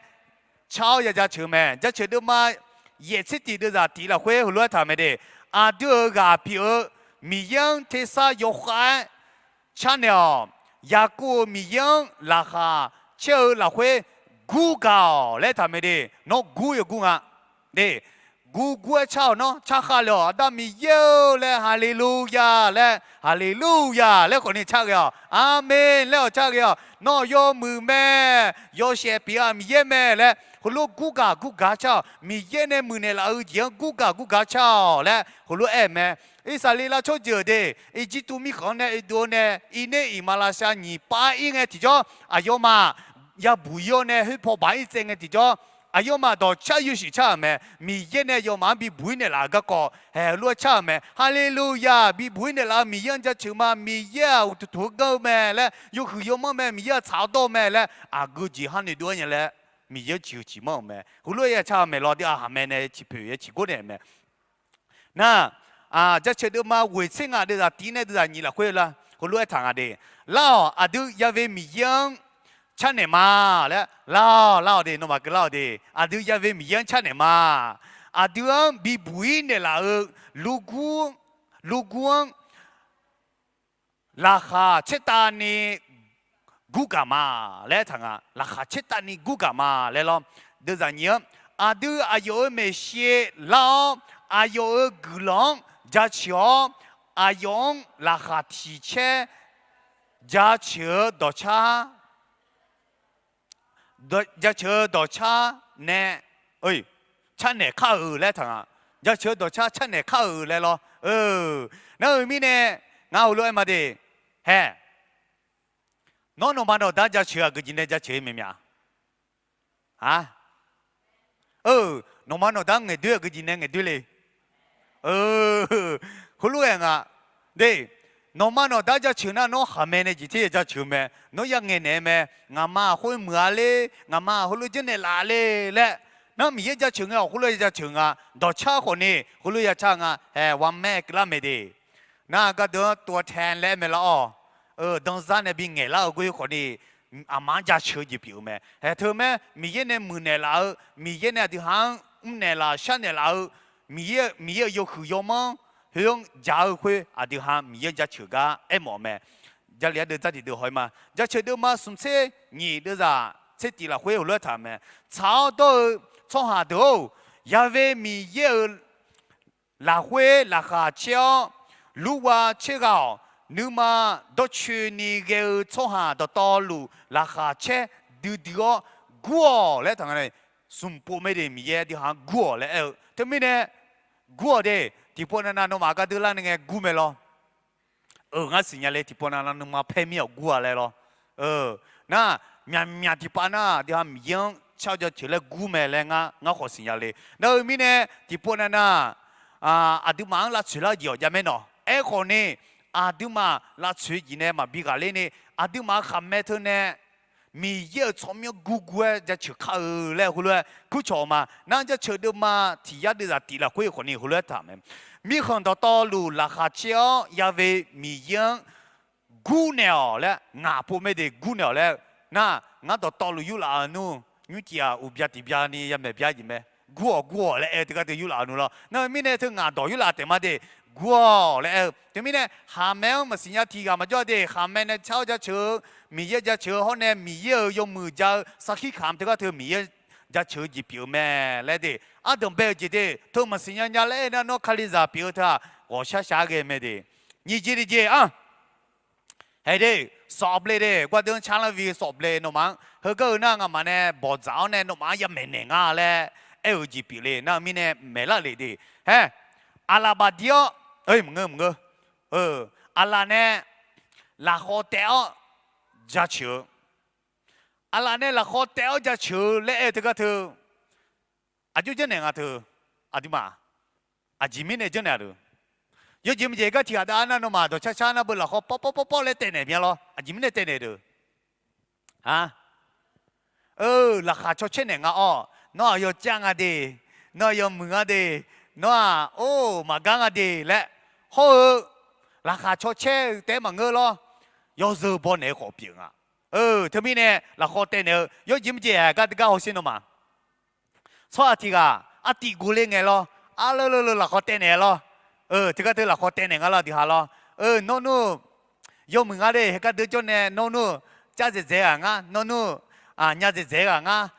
car-awr ya jaceuq-eu mae. Jaceuq deuvma yaeq tser tiq deuvzaq tiq lafkhoer heulof-aer taq mae de. Aqdui-euq ghaq pyeuf-eu Miqyaer-anr tersar yawkhav-aer carnaeq-awq. Yaqkov-euq Miqyaer-anr laqkhaq caer-eu lafkhoer gurgaq-awq laer taq mae de. Nawr gur yawgur nga. De, gurgur-aer car-awq. Nawr carkhav le-awq. Aqda Miqyaer-eu laer, Haleluya laer, Haleluya laer khawfni car ghae-awq. Aqmeq laer-awq car ghae-awq. Nawr-aq yawmuiq mae, yawshaef pyeuf-eu Miqyaer mae laer heulof gurgaq gurgaq car-awq. Miqyaer nae muiqnaeq laf-eu jeq-anr gurgaq gurgaq car-awq laer heulof-aer mae. Irsaqleqlav tsawrjeuq de, Irjirtuv mirkhanq-anr nae oedov-awr nae, irner iqmalavshav nyiq pav ir ngae tiqjawr, aqyawfmaf yabuq ir-awr nae khoerpaw baq ir tsaev ngae tiqjawr, aqyawfmaf dawqcar yawshuif car-euq mae. Miqyaer nae yawfmaf-anr bibuq ir naeqlaf-euq garkawv haeq heulof-aer car-euq mae. Haleluya, bibuq ir naeqlaf-eu Miqyaer-anr jaceuq ma. Miqyaer-aq uqduq tuq-anr ganr-eu mae laer, yawhuiq yawmanr mae, Miqyaer-aq tsaq-awr dawr-eu mae laer aqgeu jeq har noeqdov-aer nya laer, Miqyaer-anr ciqhuiq ciqmanr-euq mae. Heulof-aer ya car-eu mae lawr. Aqduimaf khaqmae nae ciqpoeq ya ciqgor naeq-eu mae. Nar, jaceuq deuvma ghoeq tser ngaq deuvzaq tiq nae deuvzaq nyiq lafkhoer la, heulof-aer taq nga de. Lar-awq, aqdui yave Miqyaer-anr carnaeq ma laer, lar-awq, lar-awq de, nawmaf keuv lar-awq de. Aqdui yave Miqyaer-anr carnaeq ma. aqdui-anr bibuq-ir naeqlaf-eu lurgur, lurgur-anr laqkhaq caertavni gurgaq ma laer taq nga. Laqkhaq caertavni gurgaq ma laer lawr. Deuvzaq nyiq-anr, aqdui aqyawf-euq maeqshi lar-awr, aqyawf-euq guiqlanq-anr jaceuq-awr, aqyawf-anr laqkhaq tiq caer jaceuq-eu dawqcar, jaceuq-eu dawqcar nae, carnaeq kar-euq laer taq nga. Jaceuq-eu dawqcar carnaeq kar-euq laer lawr. Nar-euq mirnae, ngar heulof-aer ma de, hae, nawr nawqma nawqda jaceuq-eu aqgeu jeq nae jaceuq-ir mae mya? A, nawqma nawqda ngaeqdoer aqgeu jeq nae ngaeqdoer le. Heulof-aer nga. De, nawqma nawqda jaceuq nar nawr khaqmae nae jeq ter ya jaceuq mae. Nawr ya ngaeqnaeq mae. Ngaqma khoer muiq-a ler, ngaqma heulof janrnaeq laf ler laer. Nar Miqyaer jaceuq ngae-awq khoerlof ya jaceuq nga. Dawqcar khawfni heulof ya car nga. Hae, วันแม่ keuvlar mae de. Nar gardeuv-anr ตัวแทน laer aer mae lar-awq. Danzar nae bi ngaeqlar-eu ghoer khawfni aqma-anr jaceuq-eu jeq pyeuf-eu mae. Hae, teumae Miqyaer nae muiqnaeq laf-eu, Miqyaer nae aqdui ha-anr mrnaeq laf sharnaeq laf-eu, Miqyaer, Miqyaer-euq yawhuiq yawmanr khoer-anr jaq-eu khoer aqdui ha Miqyaer-anr jaceuq gar aermawf-eu mae. Jarlif ardeuv dzartiq deuv haw-ir ma. Jaceuq deuvma smq tser nyiq deuvzaq tser tiq lafkhoer heulof-aer taq mae. Tsaq-awr dawr-eu tsawrhaq deuq-or, Ya'we Miqyaer-euq lafkhoer laqkhaq caer-awr, lurwa caer gha-awq. Nuima dawrcoeni ghae-eu tsawrhaq dawqtawvluf laqkhaq caer duidui-awr gur-awq laer taq nga. Smq pov mae de, Miqyaer aqdui ha-anr gur-awq laer aer-eu. Teumirnae gur-awq de, tiqpov navnav nawmaf gardeuv lar nae ngae gur mae lawr. Euq, ngar siqnya le, tiqpov navnav nuima paer mir-awq gur-a laer lawr. Nar, myaqmyaq tiqpav nar aqdui ha Miqyaer-anr car jaceuq laer gur mae laer ngar, ngar khawf siqnya le. Nar-eu mirnae tiqpov navnav aqduimaf-anr lavtsoeq lar-eu jeq-awq jav mae nawq. Aerkhawfni aqduimaf lavtsoeq jeq nae maqbi ghaqler ni, aqduimaf-euq khaqmae teu nae Miqyaer-euq tsawrmyanr gurgur-aer jaceuq kar-eu laer heulof-aer kurcawq-eu ma. Nar jaceuq deuvma tiq yar deuvzaq tiq lafkhoer khawfni heulof-aer taq mae. Mirkhanq dawqtawvluf laqkhaq caer-awr Ya'we Miqyaer-anr gurnaeq-awq laer ngaq pov mae de, gurnaeq-awq laer-eu. Nar, ngar dawqtawvluf yurlaf-eu nmr, nymrcif-aq uqbya tiqbya ni yamaeq bya jeq mae. Gur-awq gur-awq laer aer-eu teugar teu yurlaf-eu nmr lawr. Nar-eu mirnae teu ngaq dawq yurlaf taef ma de, gur-awq laer aer-eu. Teumirnae khaqmae-anr maqsiqnya tiq ghaq maqjawr de, khaqmae nae car-awr jaceuq-eu, Miqyaer jaceuq-eu hawr nae Miqyaer-euq yawmuiq ja-eu sarkir kamq teugar teu Miqyaer jaceuq-eu jeq pyeuf-eu mae laer de. Ardanq bae-eu jeq de, teu maqsiqnya nya laer aer nar nawr Kalizaq pyeuf-eu teu-aq ghawqshar shaq-aer ghae mae de. Nyiq jeq tiq jeq-anr hae de, sawf ble de, gardeuv-anr car lar vi sawf ble nawmaf-anr heugar-eu nar nga'maf nae bawqdzaq-awr nae nawmaf-anr yamaeq naeq nga laer aer-eu jeq pyeuf le. Nar-eu mirnae maeqlar lef de. Hae, aqlaf bafdir-awr, maqngeur maqngeur, aqlaf nae lafkhawf taef-awr jaceuq-eu, aqlaf nae lafkhawf taef-awr jaceuq-eu laer aer-eu teugar teu, aqjox janrnaeq nga teu, aqduimaf aqjeq mirnae janrnaeq-a deuq. Yawjeq maqjeq gar tiq ghaq dav-ar nar nawmaf dawqcar car nar beu lafkhawf pawr pawr pawr pawr laer taef naeq mya lawr, aqjeq mirnae taef naeq deuq. A, laqkhaq caw caer naeq nga-awr, nawr-aq yawcav nga de, nawr-aq yawmuiq nga de, nawr-aq or maqgar nga de laer hawr-eu, laqkhaq caw caer-eu taef-aer maqngeur lawr, yawzeu baw naeq-eu khawf pyeuf nga. Teumirnae lafkhawf taef naeq-eu yawjeq maqjeq-aer gar deuq gar hawsher nawmaf. Tsawrhaq tiq ghaq artiv guvler ngae lawr, arleur leur lafkhawf taef naeq lawr. Teugar teu lafkhawf taef naeq nga lawr, aqdui ha lawr. Nawr nmr, yawmuiq nga de, heugar deuq jawr nae nawr nmr, car dzaeqdzaeq ghaq ngar, nawr nmr, nya dzaeqdzaeq ghaq ngar.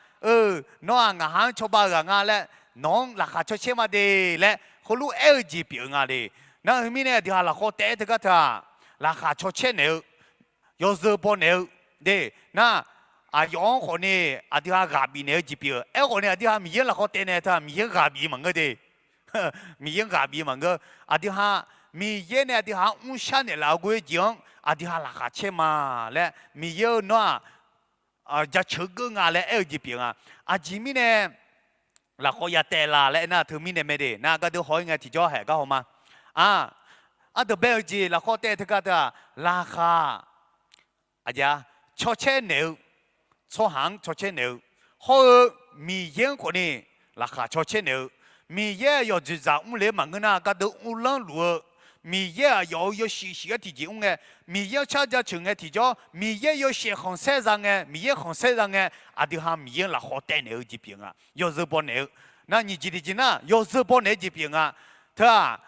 Nawr-aq ngaq ha-anr cawba-eu ghaq nga laer, nawq-anr laqkhaq caw caer ma de laer heulof-aer aer-eu jeq pyeuf-eu nga de. Nar-eu mirnae aqdui ha lafkhawf taef-aer teugar teu-aq, laqkhaq caw caer naeq-eu, yawzeu baw naeq-eu de. Nar, aqyawf-anr khawfni aqdui ha ghaq bif naeq-eu jeq pyeuf-eu. Aerkhawfni aqdui ha Miqyaer-anr lafkhawf taef naeq teu-aq Miqyaer-anr ghaq bif maqngeur de. Miqyaer-anr ghaq bif maqngeur. Aqdui ha Miqyaer nae aqdui ha-anr mrshar naeqlaf-eu ghoer jeq-anr aqdui ha laqkhaq caer ma laer, Miqyaer-eu nawr-aq jaceuq geur nga laer aer-eu jeq pyeuf nga. Aqjeq mirnae lafkhawf ya taef la laer aernar, teumirnae mae de. Nar gardeuq haw-ir ngae tiqjawr haeq gar haw ma. Aqdui bae-eu jeq lafkhawf taef teugar teu-aq, laqkhaq caw caer naeq-eu, tsawrhaq-anr caw caer naeq-eu, hawr-eu Miqyaer-anr khawfni laqkhaq caw caer naeq-eu, Miqyaer aqyawf dzoeqdzaq mrler maqngeur nar gardeuq uvlanr luf-eu, Miqyaer aqyawf-euq yawshuif shuif-aer tiqjeq mr ngae, Miqyaer-anr car jaceuq ngae tiqjawr, Miqyaer yawshaef khanqsaer za ngae, Miqyaer khanqsaer za ngae, aqdui ha Miqyaer-anr lafkhawf taef naeq-eu jeq pyeuf nga. Yawzeu baw naeq-eu Nar nyiq jeq tiqjeq nar yawzeu baw naeq-eu jeq pyeuf nga. Teu-aq,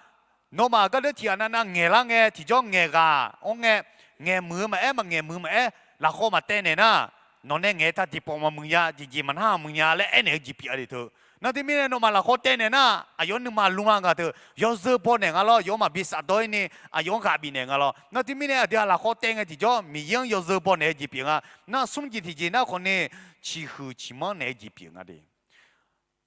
nawmaf gardeur tiqghaq navnav ngaeqlar ngae tiqjawr ngaeqghaq-awr ngae, ngaeqmuiq-eu maqaer, maqngaeqmuiq maqaer, lafkhawv maqtaev naeq nar, nawq nae ngaeq-eu taq tiqpawf maqmuiq nya, jeqjeq maqnar maqmuiq nya laer aernaeq-eu jeq pyeuf-a de teu. Nar teumirnae nawmaf lafkhawv taev naeq nar, aqyawf-anr nuima lmr-a nga teu, yawzeu baw naeq nga lawr, yawf-anr maqbi safdawr-ir ni, aqyawf-anr ghaq bifnaeq nga lawr. Nar teumirnae aqdui-aq lafkhawv taev ngae tiqjawr Miqyaer-anr yawzeu baw naeq-eu jeq pyeuf nga. Nar smr jeq tiqjeq nar khawf ni, ciqhuiq ciqmanr naeq-eu jeq pyeuf nga de.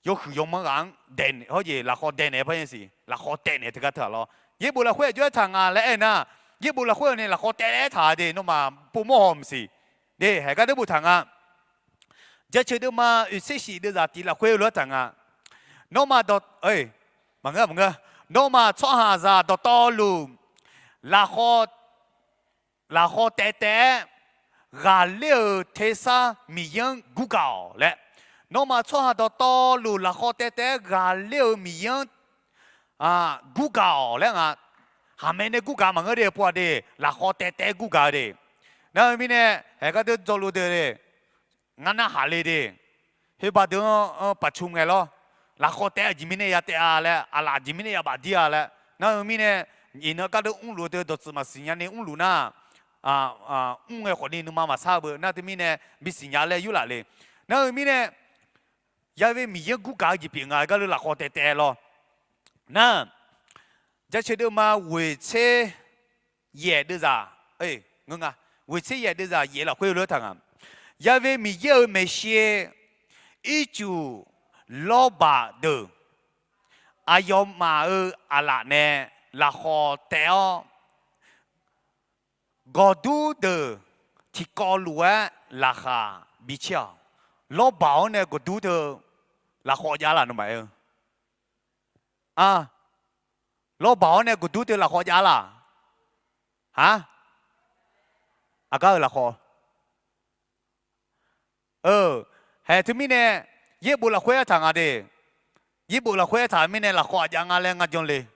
Yawhuiq yawmanr ghaq-anr daeq hawr jeq lafkhawv daev naeq-eu par siq, lafkhawv taev naeq teugar teu-aq lawr. Yaerbof lafkhoer aqjox-aer taq nga laer aer nar, yaerbof lafkhoer-euq ni lafkhawv taev-aer taq-a de, nawmaf povmawr haw maqsiq. De, haeq gar deur boftaq nga. Jaceuq deuvma oeqtser shif deuvzaq tiq lafkhoer lof-aer taq nga. Nawmaf dawq, maqngeur, maqngeur. Nawmaf tsawrhaqzaq dawqtawvluf, lafkhawv lafkhawv taev taev-aer ghaqler-euq tersar Miqyaer-anr gurgaq-awq laer. Nawmaf tsawrhaq dawqtawvluf lafkhawv taev taev-aer ghaqler-euq Miqyaer-anr gurgaq-awq laer nga. Haqmae nae gurgaq maqngeur de, pov-a de, lafkhawv taev taev-aer gurgaq-eu de. Nar-eu mirnae, haeq gar deur dzawluf deuq de, ngar narhaq le de. Khoerba deuq-anr paqcum ngae lawr. Lafkhawv taev aqjeq mirnae ya taev-a laer, aqlaf aqjeq mirnae ya bafdir-a laer. Nar-eu mirnae, iqnan gar deur mrluf-eu deuq dawqtsuif maqsiq nya ni mrluf nar, mr ngae khawf ni nuima maqsar-eu beu nar teumirnae bisiq nya laer yurlaf le. Nar-eu mirnae, yawe Miqyaer gurgaq-eu jeq pyeuf nga, gar deur lafkhawv taev taev lawr. Nar, jaceuq deuvma ghoeqtser yaeq deuvzaq, ngeur nga, ghoeqtser yaeq deuvzaq yaeq lafkhoer lof-aer taq nga. Yawe Miqyaer-euq maeqshi ircuf lawrbaq deuq, aqyawfmaf-euq aqlaf nae lafkhawv taev-awr, gawqdur deuq tiqkawv luf-aer laqkhaq bi caer-awq. Lawrbaq-awr nae gawqdur teu lafkhawv jav laf nawmaf aer-eu. A, lawrbaq-awr nae gawqdur teu lafkhawv jav laf. Ha, aqgar-euq lafkhawv. Haeq teumirnae, yaerbof lafkhoer aertaq nga de. Yaerbof lafkhoer aertaq mirnae lafkhawv aqjav nga laer ngar janle.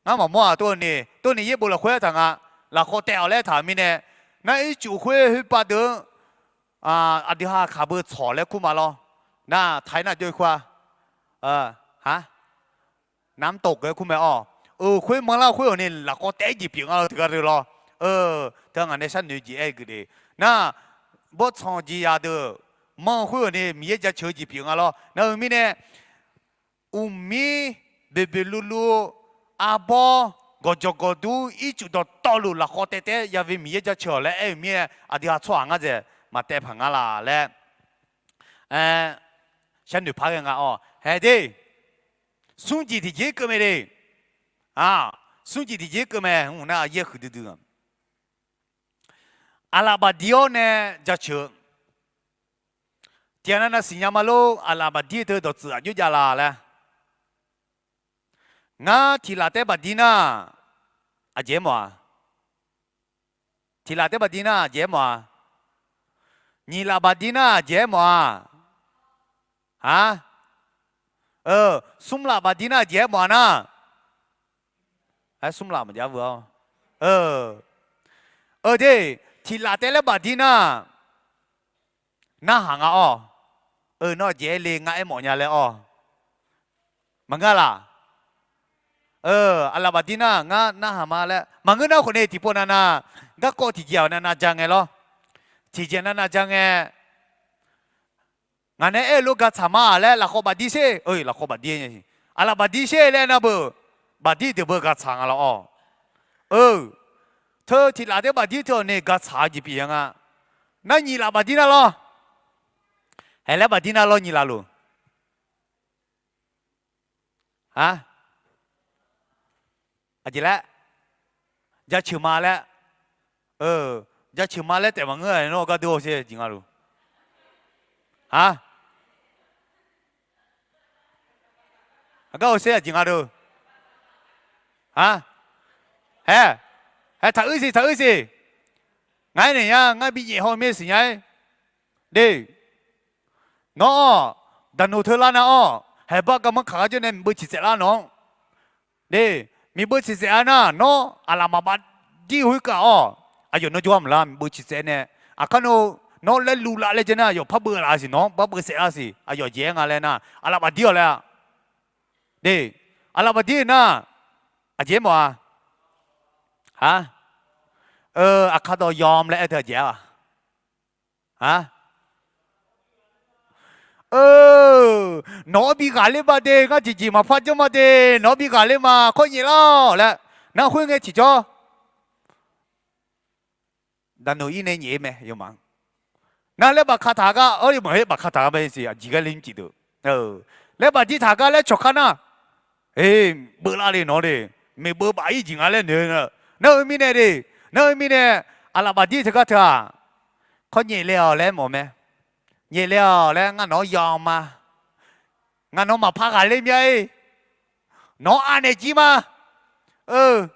Ngar maqmawr-aq tov-eu ni, tov ni yaerbof lafkhoer aertaq nga. Lafkhawv taev-awq laer aertaq mirnae, nar ircuf khoer khoerpav deuq-anr aqdui ha kaq beu tsawq laer kur ma lawr. Nar taq-ir nar jawr-ir kur-a. Ha, namtawq geuf-aer kur mae-awq. Euq khoer manrlar khoer-awq ni lafkhawv taev-aer jeq pyeuf nga-eu teugar deuq lawr. Teu ngaq nae sharnoeq jeq aer-eu geuf de. Nar, bawrtsanq jeqzaq deuq manr-eu khoer-awq ni Miqyaer jaceuq-eu jeq pyeuf nga lawr. Nar-eu mirnae, uqmir boeqboeq luvluv, arbawr, gawqjawq gawqdur, ircuf dawqtawvluf lafkhawv taev taev-aer yawe Miqyaer jaceuq-awq laer aer-euq mirnae, aqdui ha tsawrhaq ngar dzaeq maqtaev paq nga laf laer sharnoeq par ghae nga-awq. Haeq de, smr jeq tiqjeq keuv mae de. Smr jeq tiqjeq keuv mae, mq nar yaer huiqdui dui-a. Aqlaf bafdir-awr nae jaceuq-eu. Tiqghaq navnav siqnya ma lor, aqlaf bafdir teu dawqtsuif aqjox jav la laer. Ngar tiq laf taef-aer bafdir nar, aqjeq-aer mawf-a. Tiq laf taef-aer bafdir nar aqjeq-aer mawf-a. Nyiq laf bafdir nar aqjeq-aer mawf-a. Ha, smr laf bafdir nar aqjeq-aer mawf-a nar. Aer, smr laf maqjav-eu-awr. Eu de, tiq laf taef-aer bafdir nar, narhaq nga-awr. Eu, nawr aqjeq-aer le ngar aermawf nya laer-awr. Maqngeur laf? Aqlaf bafdir nar ngar narhaq ma laer maqngeur nar khawf ni tiqpov navnav, garkawv tiqjeq-aq navnav ja ngae lawr. Tiqjeq navnav ja ngae, ngaq nae aer-eu lof gaqtsaq ma laer lafkhawv bafdir sher. Lafkhawv bafdir, aqlaf bafdir sher laer nar beu, bafdir deuq beu gaqtsaq nga lawr-awr. Eu, teu tiq laf taef-aer bafdir teu-awq ni gaqtsaq-eu jeq pyeuf ya nga. Nar nyiq laf bafdir nar lawr. Haeq laer bafdir nar lawr nyiq laf luf. A, aqjeq laer, jaceuq ma laer, jaceuq ma laer taef maqngeur-a, nawr gar deur-awr sher jeq nga luf. A, aqgar-awr sher aqjeq nga deu. A, haeq, haeq taq uir siq, taq uir siq. Ngar aernaeq nya, ngar bi nyaef haw mir siq nya-aer. De, nawr-awq, daqnoq teu lar nar-awq, haeq bar garmanr kaq gar jawr nae miqbeu ciqtsaev lar nawq-anr. De, miqbeu ciqtsaev-a nar nawr aqlaf maqbav dir khoerkav-awq. Aqyawf nawr jawrgar maqlar miqbeu ciqtsaev nae, aqkar nawr laer luvlav laer jae nar aqyawf parbeuv laf siq, nawq-anr parbeuv saef lar siq, aqyawf jeq-aer nga laer nar aqlaf bafdir-awq laer-a. De, aqlaf bafdir nar, aqjeq mawf-a. Ha, aqkar dawq yawm laer aer teu aqjeq-a. Ha, nawq-anr bi ghaqler ma de, ngar jeqjeq maqpar janr ma de, nawq-anr bi ghaqler ma, kawr nyaef lar-awq laer, nar khoerngae tiqjawr daqnoeq-ir nae nyaef-ir mae yawma. Nar laer bafka taq gar, arlmq-aer bafka taq gar mae siq, aqjeq gar le mr cif deuq. Laer bafdir taq gar laer cawq kar nar, e, beuvlar le nawq de, maeqbeu baf-ir jeq nga laer noeq-eu. Nar-eu mirnae de, nar-eu mirnae, aqlaf bafdir teugar teu-aq, kawr nyaef le-awq laer mawf mae. Nyaef le-awq laer ngar nawq-anr yawm ma. Ngar nawq-anr maqpar ghaqler mya-ir. Nawq-anr anaeq jir ma. Eu,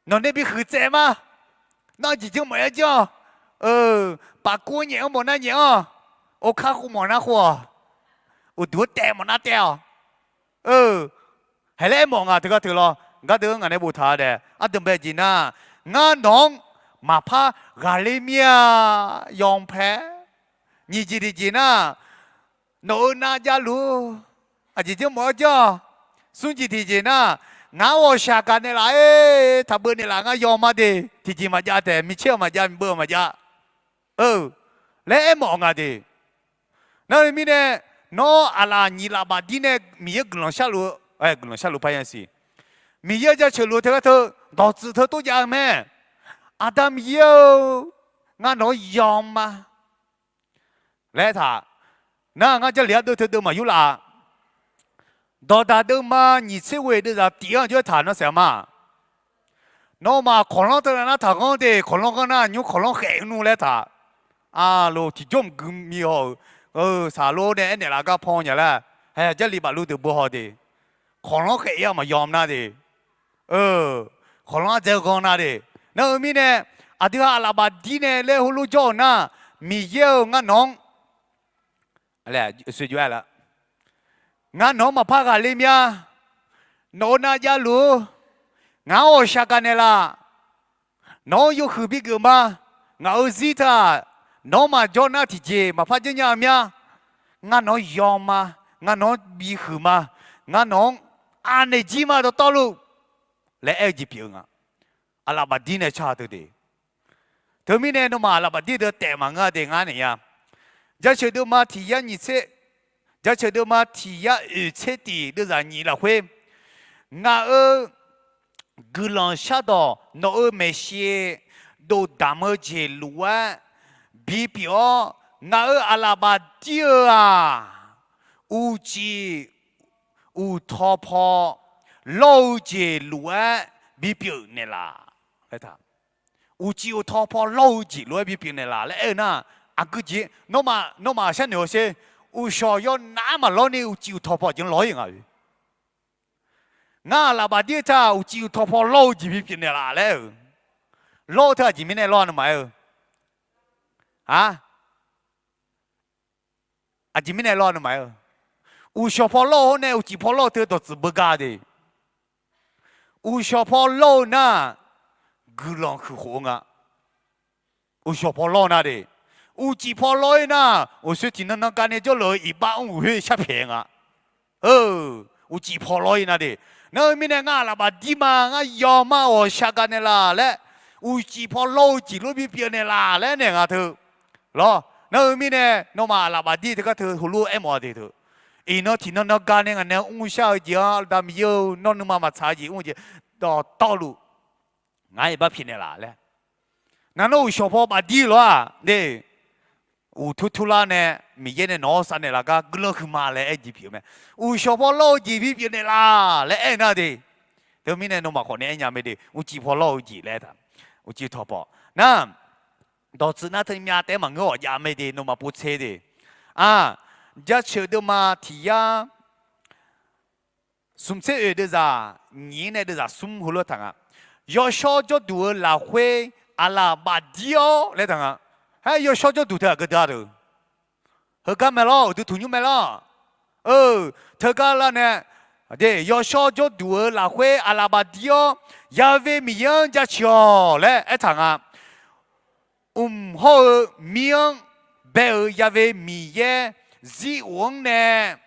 nawq nae bi huiq tsaev ma. Nar jeq janr mawf-aer janr-awq. Eu, paqkuv nyaef-anr mawf nar nyaef-anr, okar khof mawf nar khof-awq. Uqduq-anr taev mawf nar taev-awq. Eu, haeq laer aermawf nga teugar teu lawr, gardeuv-anr ngaq nae boftaq-a daef. Aqdui bae jeq nar, ngar nawq-anr maqpar ghaqler mir-a, yawm pae. Nyiq jeq tiqjeq nar, nawq-euq nav javluf-eu, aqjeq janr mawf-aer janr-awq. Smr jeq tiqjeq nar, ngaq-anr ghawqshaq gaq naeqlaf-aer taqbeuv naeqlaf ngar yawm ma de, tiqjeq maqjav taef, micaer-eu maqjav, miqbeuv-eu maqjav. Eu, laer aermawf nga de. Nar-eu mirnae, nawr aqlaf nyiq laf bafdir nae Miqyaer guiqlanq sharluf-eu, guiqlanq sharluf par ya siq. Miqyaer-anr jaceuq luf-eu teugar teu, dawqtsuif teu tov jav-eu mae. Aqda Miqyaer-eu, ngar nawq-anr yawm ma laer aertaq. Nar ngar Jarlif ardeuv teu deuvma yurlaf-a. Dawqdaq deuvma nyiq tser ghoeq deuvzaq tiq-anr jawr aertaq nar saef-a ma. Nawmaf kawqlanr teu nar taqghanr de, kawqlanr ghanr nar nymr kawqlanr khaef nmr laer aertaq. Aqloq tiqjawr mqgui mi haw-euq, saqlor nae aernaeq laf gar paw nya laer, hae Jarlif bafluf deuq beu haw de. Kawqlanr khaef-ir-a maqyawm nar de. Kawqlanr ardzae ghanr nar de. Nar-eu mirnae, aqdui-aq aqlaf bafdir nae laer heulof jawr-euq nar, Miqyaer-eu ngar nawq-anr, ngar nawq-anr maqpar ghaqler mya. Nawq-euq nav javluf-eu, ngaq-anr ghawqshaq gaq naeqlaf. Nawq-anr yawhuiq bigeuf ma. Ngaq-euq zir teu-aq, nawq-anr maqjawr nar tiqjeq maqpar janrnya-eu mya. Ngar nawq-anr yawm ma. Ngar nawq-anr bihuiq ma. Ngar nawq-anr anaeq jir ma dawqtawvluf laer aer-eu jeq pyeuf-eu nga. Aqlaf bafdir nae car teu de. Teumirnae nawmaf aqlaf bafdir deuq taef maqngeur-a de ngar naeq ya. Jaceuq deuvma tiq yar nyiq tser, jaceuq deuvma tiq yar oeq tser tiq deuvzaq nyiq lafkhoer, ngaq-euq guiqlanq shardawq nawq-euq maeqshi dovdamq-eu jeq lof-aer bipyeuf-awr, ngaq-euq aqlaf bafdir-eu-aq, uqcif uqtaw paw lawr-eu jeq lof-aer bipyeuf naeqlaf. Uqcif uqtaw paw lawr-eu jeq lof-aer bipyeuf naeqlaf laer aer-eu nar, aqgeu jeq, nawmaf sharnoeq-awq sher. Uqshawq yawnav-aer maqlawr ni uqcif uqtaw paw aqjeq-anr lawr-ir nga. Ngar aqlaf bafdir-eu teu-aq uqcif uqtaw paw lawr-eu jeq bipyeuf naeqlaf laer aer-eu. Lawr-eu teu aqjeq mirnae lawr-a nawmaf aer-eu. A, aqjeq mirnae lawr-a nawmaf aer-eu. Uqshawq paw lawr-eu hawr nae uqcif paw lawr-eu teu dawqtsuif beugar de. Uqshawq paw lawr-eu nar, guiqlanq huiqkhof-eu nga. Uqshawq paw lawr-eu nar de. Uqcif paw lawr-ir nar, uqshoe tiqnan nan gavnae jawrluf-eu iqbax mr uqhoer sharpyaeq nga. Uqcif paw lawr-ir nar de. Nar-eu mirnae ngar aqlaf bafdir ma, ngar yawma ghawqshaq gaq naeqlaf laer, uqcif paw lawr-eu jeq lof bipyeuf naeqlaf laer naeq nga teu. Lawr, nar-eu mirnae nawmaf aqlaf bafdir teugar teu heulof-aer mawf-a de teu. Iqnan tiqnan nan gavnae ngaq nae mrshar-eu jeq-anr, Aqda Miqyaer-eu, nawr nuima maqtsaq-eu jeq mr-eu jeq dawqtawvluf ngar iqbax pyaeqnaeq laf laer. Ngar nawr uqshawq paw bafdir lawr-aq de. Uqtur turlar nae Miqyaer nae nawq-anr sar naeqlaf gar guiqlanq huiqma laer aer jeq pyeuf mae. Uqshawq paw lawr-eu jeq bipyeuf naeqlaf laer aer nar de. Teumirnae nawmaf khawf nae aernya mae de, uqcif paw lawr-eu jeq laer taq. Uqcif tawqpawf nar, dawqtsuif nar teu myav taef-aer maqngeur-awq jav mae de, nawmaf povtser de. A, jaceuq deuvma tiq yar smq tser oeq deuvzaq nyiq-ir nae deuvzaq smr heulof-aer taq nga. Yawshawr jawrduq-eu lafkhoer aqlaf bafdir-awr laer taq nga. Haer yawshawr jawrduq teu aqgeu deuq-a deuq. Heugar mae lawr, uqduq tuq nymr mae lawr. Eu, teugar lar nae, de, yawshawr jawrduq-eu lafkhoer aqlaf bafdir-awr, Ya've Miqyaer-anr jaceuq-awq laer aertaq nga. Mq hawr-eu mir-anr bae-euq Ya've Miqyaer zir of-anr nae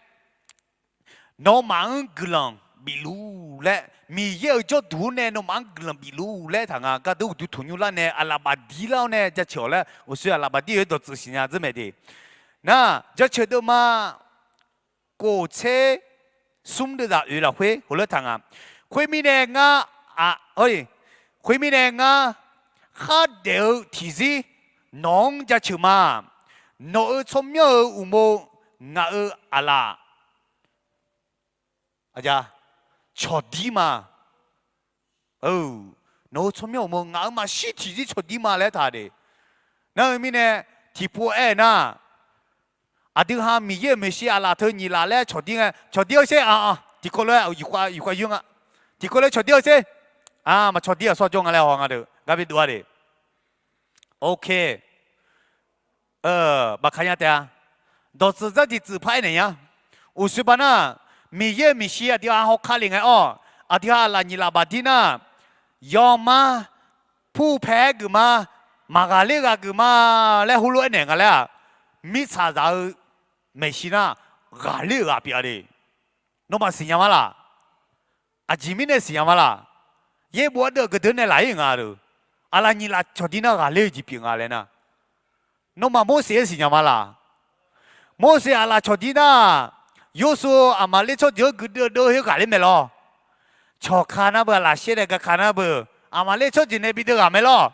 nawmaf-anr guiqlanq bifluf laer, Miqyaer-euq jawrduq-anr nae nawmaf-anr guiqlanq bifluf laer taq nga. Gardeur uqduq tanqnymr lar nae aqlaf bafdir lar-awr nae jaceuq-awq laer, uqshoe aqlaf bafdir-eu dawqtsuif siqnya dzeur mae de. Nar, jaceuq deuvma kof tser smr deuvzaq oeq lafkhoer heulof-aer taq nga. Khoermirnae ngar, a, khoermirnae ngar khardaef-eu tiqzir nawq-anr jaceuq ma. Nawq-euq tsawrmyanr-euq uqmov ngaq-euq aqlaf cawqdir ma. Nawq-euq tsawrmyanr uqmov ngaq-euq maqshir tiqzir cawqdir ma laer taq de. Nar-eu mirnae, tiqpov aer-eu nar, aqdui ha Miqyaer-euq maeqshi aqlaf teu nyiq laf laer cawqdir ngae, cawqdir-eu sher, a, tiqkawv lof-aer yufkhav yoer nga. Tiqkawv lof-aer cawqdir-eu sher. A, maqcawqdir-aq sawr jawr nga laer haw nga deuq gar bi dov-a de. Ok. Baqkaq nya taef-a. Dawqtsuif dzardiq tsuif par aernaeq nya. Uqshoe baqnar, Miqyaer-euq maeqshi aqdui ha hawkar le ngae-awr, aqdui ha aqlaf nyiq laf bafdir nar, yawma purpae-aer geufma, maqghaqler ghaq geufma laer heulof aernaeq nga laer-aq, mirtsaqzaq-eu maeqshi nar, ghaqler-euq ghaq pyeuf-a de. Nawmaf siqnya ma laq? Aqjeq mirnae siqnya ma laq? Yaerbof ardeuv aqgeu deuq nae laf-ir nga-eu, aqlaf nyiq laf cawqdir nar ghaqler-eu jeq pyeuf nga laer nar, nawmaf Morseq-aer siqnya ma laq? Morseq aqlaf cawqdir nar, Yorsuv Aqmaqler tsawrjeuq-anr guiqdeuv deuv-eu khoer ghaqler mae lawr. Cawqka nar beu, aqlaf shaer nae gaka nar beu, Aqmaqler tsawrjeuq nae bideuv ghaq mae lawr.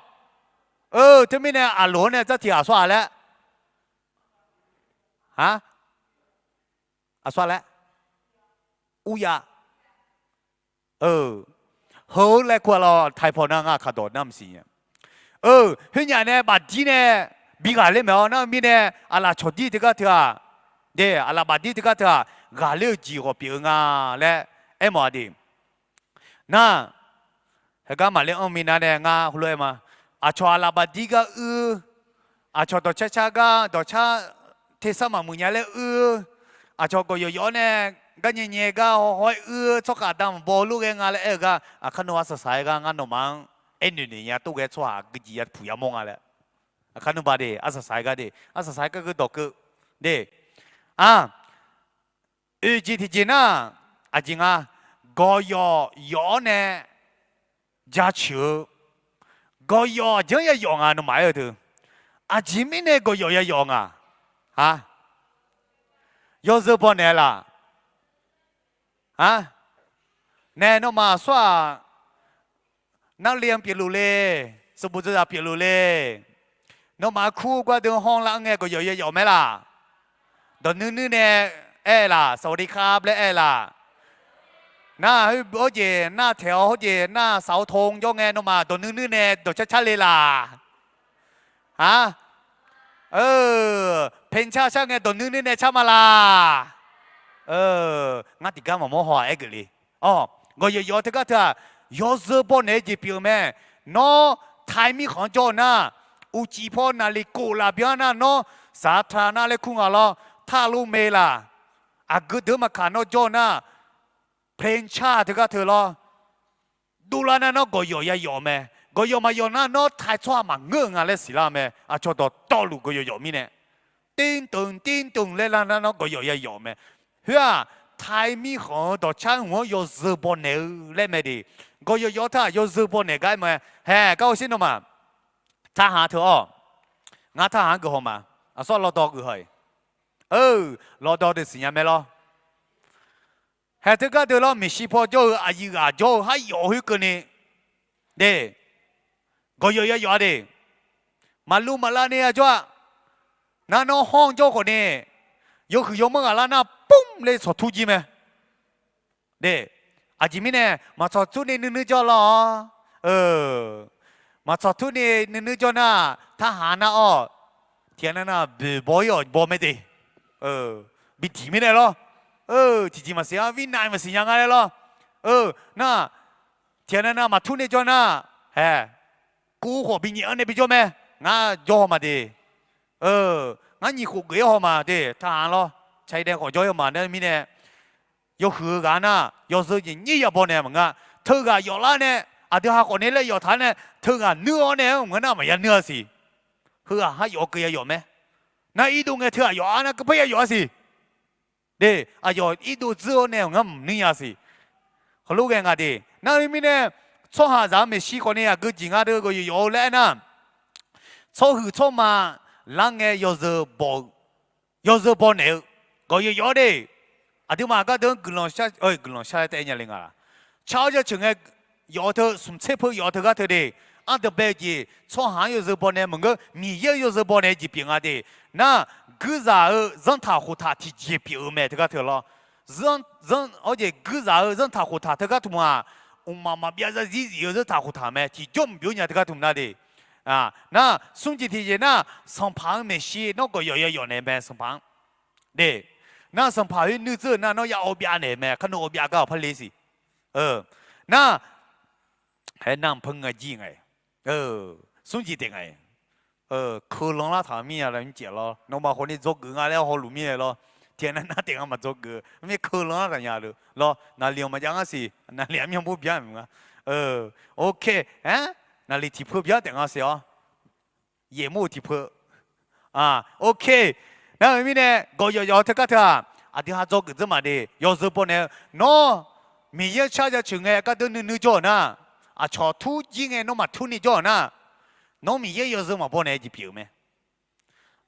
Eu, teumirnae Aqloq-anr nae dzartiq ghaq sawr-a laer. A, aqsur laer, urya. Eu, heu-eu laer kur-a lawr, taipaw nar ngar aqkaq dawq nar maqsiq nya. Eu, khoernyaf nae bafdir nae bi ghaqler maeq-awr nar-eu mirnae, aqlaf cawqdir teugar teu-aq, de, aqlaf bafdir teugar teu-aq, ghaqler-eu jeq ghawq pyeuf-eu nga laer aermawf-a de. Nar, heugar maqler anr minav nae ngar heulof-aer ma. Aqcawq aqlaf bafdir gar uir, aqcawq dawqcar car gar dawqcar tersar maqmuiq nya laer uir, aqcawq gawqyawq yawf-awr nae gar nyae nyae gar haw haw-aer uir, tsawrkhav damq baw lof ghae nga laer aer-eu gar, aqkar nov arsaq saq-aer gar ngar nawmaf-anr aernoeq noeq nya tov ghae tsawrhaq gui jeq ya puq yamawr nga laer. Aqkar nov ba de, arsaq saq-aer gar de, arsaq saq-aer gar geu dawq keuv de. A, oeq jeq tiqjeq nar, aqjeq nga, gawqyawq yawf-awr nae jaceuq-eu, gawqyawq aqjeq-anr ya yawf nga nawmaf aer-eu teu. Aqjeq mirnae gawqyawq ya yawf nga? A, yawzeu baw naeq laq? A, nae nawmaf aqsur-aq, narle-anr pyeufluf le, sanqbof dzawzaq pyeufluf le. Nawmaf-euq kur gardeuv hawr lar-anr ngae gawqyawq ya yawf mae laq? Dawqnuir nuir nae aer laq, สวัสดีครับ laer aer laq? Nar, hawr jeq nar taeq-awr hawr jeq nar saq-awr to jawr ngae nawmaf dawqnuir nuir nae dawqcar car le laq? A, eu, เพลงชาติ shar ngae dawqnuir nuir nae car ma laq? Ngar tiqgar maqmawr haw-aq aer geuf le. Awq, gawqyawq yawf teugar teu-aq, yawzeu baw naeq-eu jeq pyeuf-eu mae. Nawr, tai mirkhanq-anr jawr-eu nar, uqcif paw naqliq kof laf byan nar nawr, saqtaq nar laer kur nga lawr, taqlof mae laq? Aqgeu deuq maqkaq nawr jawr-eu nar, เพลงชาติ teugar teu lawr. Dovlar nar nawr gawqyawq ya yawf mae. Gawqyawq maqyawf nar nawr tai tsawrhaq maqngeur-eu nga laer siqlar-eu mae. Aqcawq dawqtawvluf gawqyawq yawf mirnae, ติ๊งตึง ติ๊งตึง laer lar nar nawr gawqyawq ya yawf mae. Khoer-aq, tai mirkhanq-eu dawqcar hmq-anr yawzeu baw naeq-eu laer mae de. Gawqyawq yawf teu-aq yawzeu baw naeq gar mae. Haeq, gar hawsher nawmaf, taqhaq teu-awq. Ngar taqhaq-anr geuf haw ma. Aqsur lawdawr geuf haw-iq. Eu, lawdawr deuq siqnya mae lawr. Haeq teugar deuq lawr, maeqshi paw jawr-eu aqyuif ghaq jawr-eu haryawf khoerkeuvni de, gawqyawf ya yawf-a de. Maqluv maqlav ni-a jawr-a. Nar nawr hawr-anr jawr khawf ni, yawhuiq yawmanr ghaq lar nar pmr le tsawqtur jir mae. De, aqjeq mirnae maqtsawq tur ni nuinuir jawr lawr-awr, maqtsawq tur ni nuinuir jawr nar, taqhaq nar-awr, tiqghaq nar nar boeq baw-ir-awq baw mae de. Bi diq mirnae lawr. Tiqjeq maqsiq-a, virnav maqsiq nya nga laer lawr. Nar, tiqghaq nar nar maqtur ni jawr nar, haeq, kuv khawf binyaef-anr nae bijawr mae. Ngar jawr haw ma de. Ngar nyiq khof geuf-ir haw ma de, taqhaq lawr. Caidae khawf jawr-ir haw ma nar mirnae, yawhuiq-eu ghaq nar yawzeu jeq nyir ya baw naeq maqngeur-a. Teughaq yawflar nae, aqdui ha khawf ni laer yawf taq nae, teughaq nuir-awr nae-anr maqngeur nar maqya nuir-a siq. Heughaq haryawf keuv ya yawf mae. Nar irdov ngae teughaq yawf-ar nar keuvpar ya yawf-ar siq. De, aqyawf irdov dzeur-awr nae ngar maqnuir nya siq. Heulof ghae nga de. Nar-eu mirnae, tsawrhaqzaq-euq maeqshi khawf ni aqgeu jeq nga deuq gawqyawq yawf-eu laer aernar, tsawrhuiq tsawrma lar ngae yawzeu baw-eu, yawzeu baw naeq-eu gawqyawq yawf-awr de. Aqduimaf gardeuv-anr guiqlanq shar, guiqlanq shar-aer taef-aer nya le nga laq. Car-awr jaceuq ngae yawf-eu teu, smq tser peu yawf-eu teugar teu de. Ardanqbae-eu jeq tsawrhaq-anr yawzeu baw nae maqngeur, Miqyaer-anr yawzeu baw naeq-eu jeq pyeuf nga de. Nar, guirzaq-eu zanrtaq khoftaq tiqjeq pyeuf-eu mae teugar teu lawr. Zanr, zanr-awr jeq guirzaq-eu zanrtaq khoftaq teugar tmq-aq, mqmaq maqbyav zarzir zif-eu zanrtaq khoftaq mae, tiqjawr mqbyov nya teugar tmq nar de. Nar, smr jeq tiqjeq nar, sanqpaq-anr maeqshi nawr gawqyawq ya yawf naeq mae sanqpaq-anr. De, nar sanqpaq khoer nuidzeur-eu nar nawr ya awv byav naeq mae, kar nawr awv byav gar-awq par le siq. Nar, haer nar mq peur nga jir nga-iq, smr jeq taef nga-iq, keulan lar taq mir-a laer mr caev lawr, nawmaf khawf ni dzawgeuf nga laer hawluf mir-ae lawr, tiqaer nar nar taef nga maqdzawgeuf-eu mirnae keulan lar taq nya lawr, naqliq-anr maqjav ngar siq, naqliq-anr myanr bur bya mq nga. Ok, aer, naqliq tiqpeu bya taef nga siq-awr, yaeqmawr-eu tiqpeu. Ok, nar-eu mirnae gawqyawq yawf-eu teugar teu-aq, aqdui ha dzawgeuf dzeur maq de, yawzeu baw naeq-eu, nawr Miqyaer-anr car jaceuq ngae gardeuv nuinui jawr-euq nar, aqcawq tur jir ngae nawr maqtur ni jawr-euq nar, nawr Miqyaer yawzeu maqbaw naeq-eu jeq pyeuf-eu mae.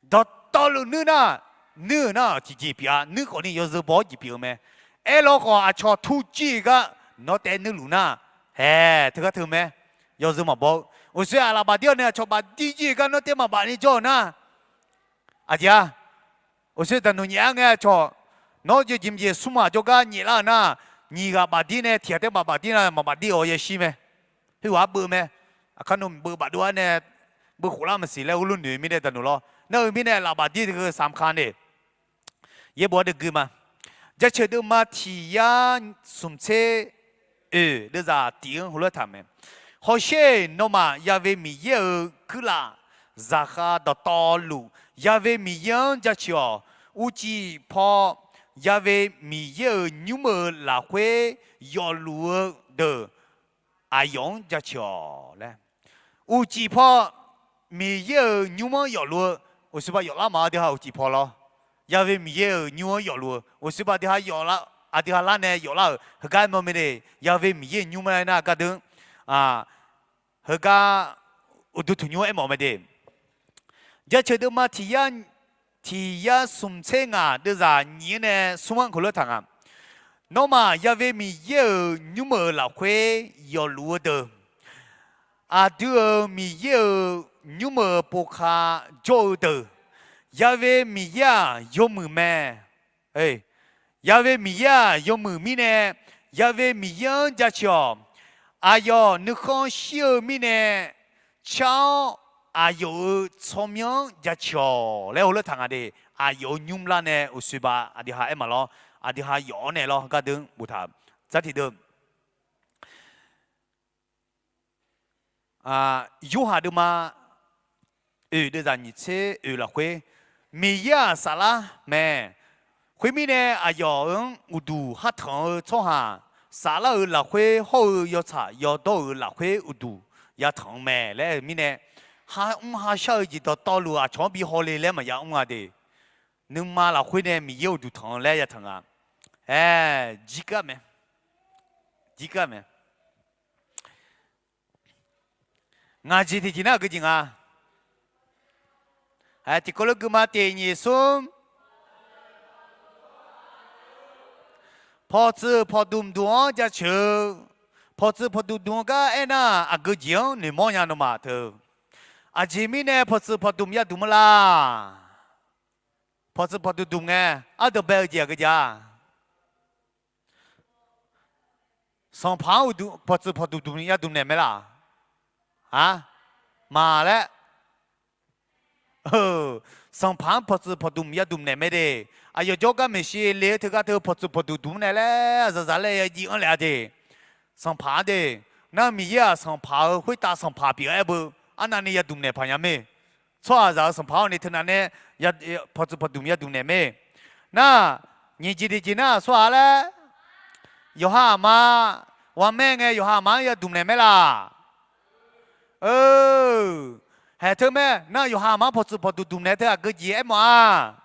Dawqtawvluf nuir nar, nuir-euq nar tiqjeq pyeuf-a, nuir khawf ni yawzeu baw-awr jeq pyeuf-eu mae. Aerlawkhawf aqcawq tur jir-eu gar nawr taef nuirluf nar, hae, teugar teu mae. Yawzeu maqbaw-eu, uqshoe-aq lafbaf dir-awr nae aqcawq baf dir jir-eu gar nawr taef maqbaf ni jawr-euq nar, aqjeq-a, uqshoe daqnuq nyaef-a ngae aqcawq, nawr jeq jeq jeq smr maq jawrgar nyaeflar-euq nar, nyiq ghaq baf dir nae tiq ghaq taef maqbaf dir nar maqbaf dir-awq yashir mae. Khoerghaq-anr beuv mae. Aqkar nawr beuv bafdov-aer nae beuv khoflar maqsiq laer urlur noeq mirnae daqnuq lawr. Nar-eu mirnae lafbaf dir teu-eu samq ka nae yaerbof-anr deuvgui ma. Jaceuq deuvma tiq yar smq tser oeq deuvzaq tiq-anr heulof-aer taq mae. Hawsher-eq, nawmaf Ya'we Miqyaer-euq kuirlaf zaqkhav dawqtawvluf, Ya'we Miqyaer-anr jaceuq-awq. Uqcif paw Ya'we Miqyaer-euq nymr-euq lafkhoer yawfluf-eu deuq aqyawf-anr jaceuq-awq laer. Uqcif paw Miqyaer-euq nymr-anr yawfluf-eu, uqshoe ba yawflar maq aqdui ha uqcif paw lawr. Ya'we Miqyaer-euq nymr-anr yawfluf-eu, uqshoe ba aqdui ha yawflar, aqdui ha lar nae yawflar-euq heugar aermawf mae de. Ya'we Miqyaer-euq nymr-aer nar gardeuq, heugar uqduq tanqnymr-anr aermawf mae de. Jaceuq deuvma tiq yar, tiq yar smq tser ngaq deuvzaq nyiq-anr nae smr-anr heulof-aer taq nga. Nawmaf Ya'we Miqyaer-euq nymr-euq lafkhoer yawfluf-eu deuq, aqdui-euq Miqyaer-euq nymr-euq pov ka jawr-eu deuq, Ya'we Miqyaer-aq yawmuiq mae. Ya'we Miqyaer-aq yawmuiq mirnae, Ya'we Miqyaer-anr jaceuq-awq. Aqyawf nuikhanr shir-eu mirnae, car-awr aqyawf-euq tsawrmyanr-anr jaceuq-awq laer heulof taq nga de. Aqyawf-euq nymr lar nae uqshoe ba aqdui ha aer maq lawr, aqdui ha yawf-awr nae lawr gardeuq boftaq. Dzar tiqdeuv Yorhaq deuvma oeq deuvzaq nyiq tser oeq lafkhoer, Miqyaer-aq saflar mae. Khoermirnae aqyawf-anr uqduq hatanq-eu tsawrhaq, saflar-euq lafkhoer hawr-eu yawtsaq yawdawr-euq lafkhoer uqduq yatanq-eu mae laer aer-eu mirnae, ha mr ha shar-eu jeq dawqtawvluf aqcawq-anr bi hawle laer maqya mr nga de. Nuima lafkhoer nae Miqyaer uqduq tanq-eu laer yatanq nga. Aer, jirgar mae. Jirgar mae. Ngaq jeq tiqjeq nar aqgeu jeq nga. Aer, tiqkawv lof gui ma, tiq nyiq smr. Pawqtsuif pawqdmq dmq-anr jaceuq-eu, pawqtsuif pawqdmq dmq-eu gar aernar, aqgeu jeq-anr noeqmawr nya nawmaf teu. Aqjeq mirnae pawqtsuif pawqdmq yadmq-eu la? Pawqtsuif pawqdmq dmq ngae, ardanqbae-eu jeq aqgeu jeq-a? Sanqpaq-anr uqduq pawqtsuif pawqdmq dmq yadmq naeq mae laq? A, maq laer. Sanqpaq-anr pawqtsuif pawqdmq yadmq naeq mae de. Aqyawf jawrgar maeqshi le-eu teugar teu pawqtsuif pawqdmq dmq naeq laer aqzaqzaq laer ya jiv anr laef-a de. Sanqpaq-anr de. Nar Miqyaer-aq sanqpaq-euq khoertav sanqpaq pyeuf-aer beu, arnavni yadmq naeq paq nya mae. Tsawrhaqzaq-euq sanqpaq-awr ni teunav nae pawqtsuif pawqdmq yadmq naeq mae. Nar, nyiq jeq tiqjeq nar tsawrhaq laer, yawqha aqma, ghawqmae ngae yawqha aqma-anr yadmq naeq mae laq? Haeq teu mae. Nar yawqha aqma-anr pawqtsuif pawqdmq dmq naeq teu aqgeu jeq aermawf-a?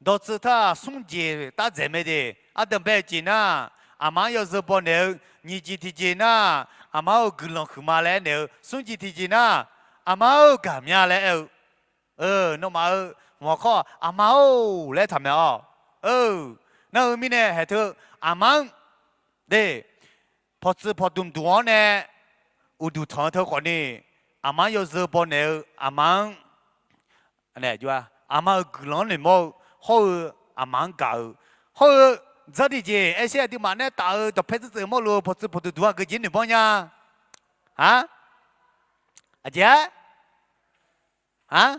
Dawqtsuif teu-aq smr jeq taf dzaeq mae de. Ardanqbae jeq nar, aqma-anr yawzeu baw naeq-eu, nyiq jeq tiqjeq nar, aqma-euq guiqlanq huiqma laer aernaeq-eu, smr jeq tiqjeq nar, aqma-euq gaqmya laer aer-eu. Nawmaf-euq hmq-awr khawf aqma-or laer taq mae-awq. Nar-eu mirnae haeq teu aqma-anr de, pawqtsuif pawqdmq dmq-awr nae uqduq tanq-eu teu khawfni, aqma-anr yawzeu baw naeq-eu, aqma-anr aqma-euq guiqlanq-anr noeqmawr-eu, hawr-eu aqma-anr gaq-eu, hawr-eu dzar tiqjeq aer sher aqduimaf nae taf-eu dawqpae dzeur tseuf mawrluf-eu pawqtsuif pawqdmq dmq-aq geujeq noeqmawr nya. Aq, aqjeq-a? Aq,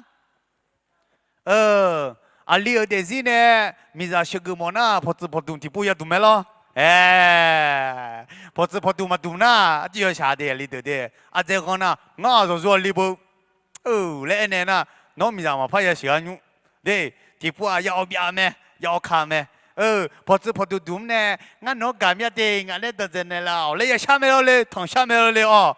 aqli-euq daefzir nae miqzaq sheuqgeuf mawf nar pawqtsuif pawqdmq tiqpov yadmq mae lawr. Aer, pawqtsuif pawqdmq maqdmq nar arjir yawshaq de aqli deuq de. Aqdzaeq ghanq nar ngar-aq zawqzor aqli beu laer aernaeq nar, nawr miqzaq maqpar yasheuq-a nymr de. Tiqpov-aq ya awv byav mae, ya awv ka mae. Pawqtsuif pawqdmq dmq-anr nae, ngar nawq-anr gaqmya de, ngaq nae danqdzaq naeqlaf-awq laer yashar mae lawr le, tanqshar mae lawr le-awq.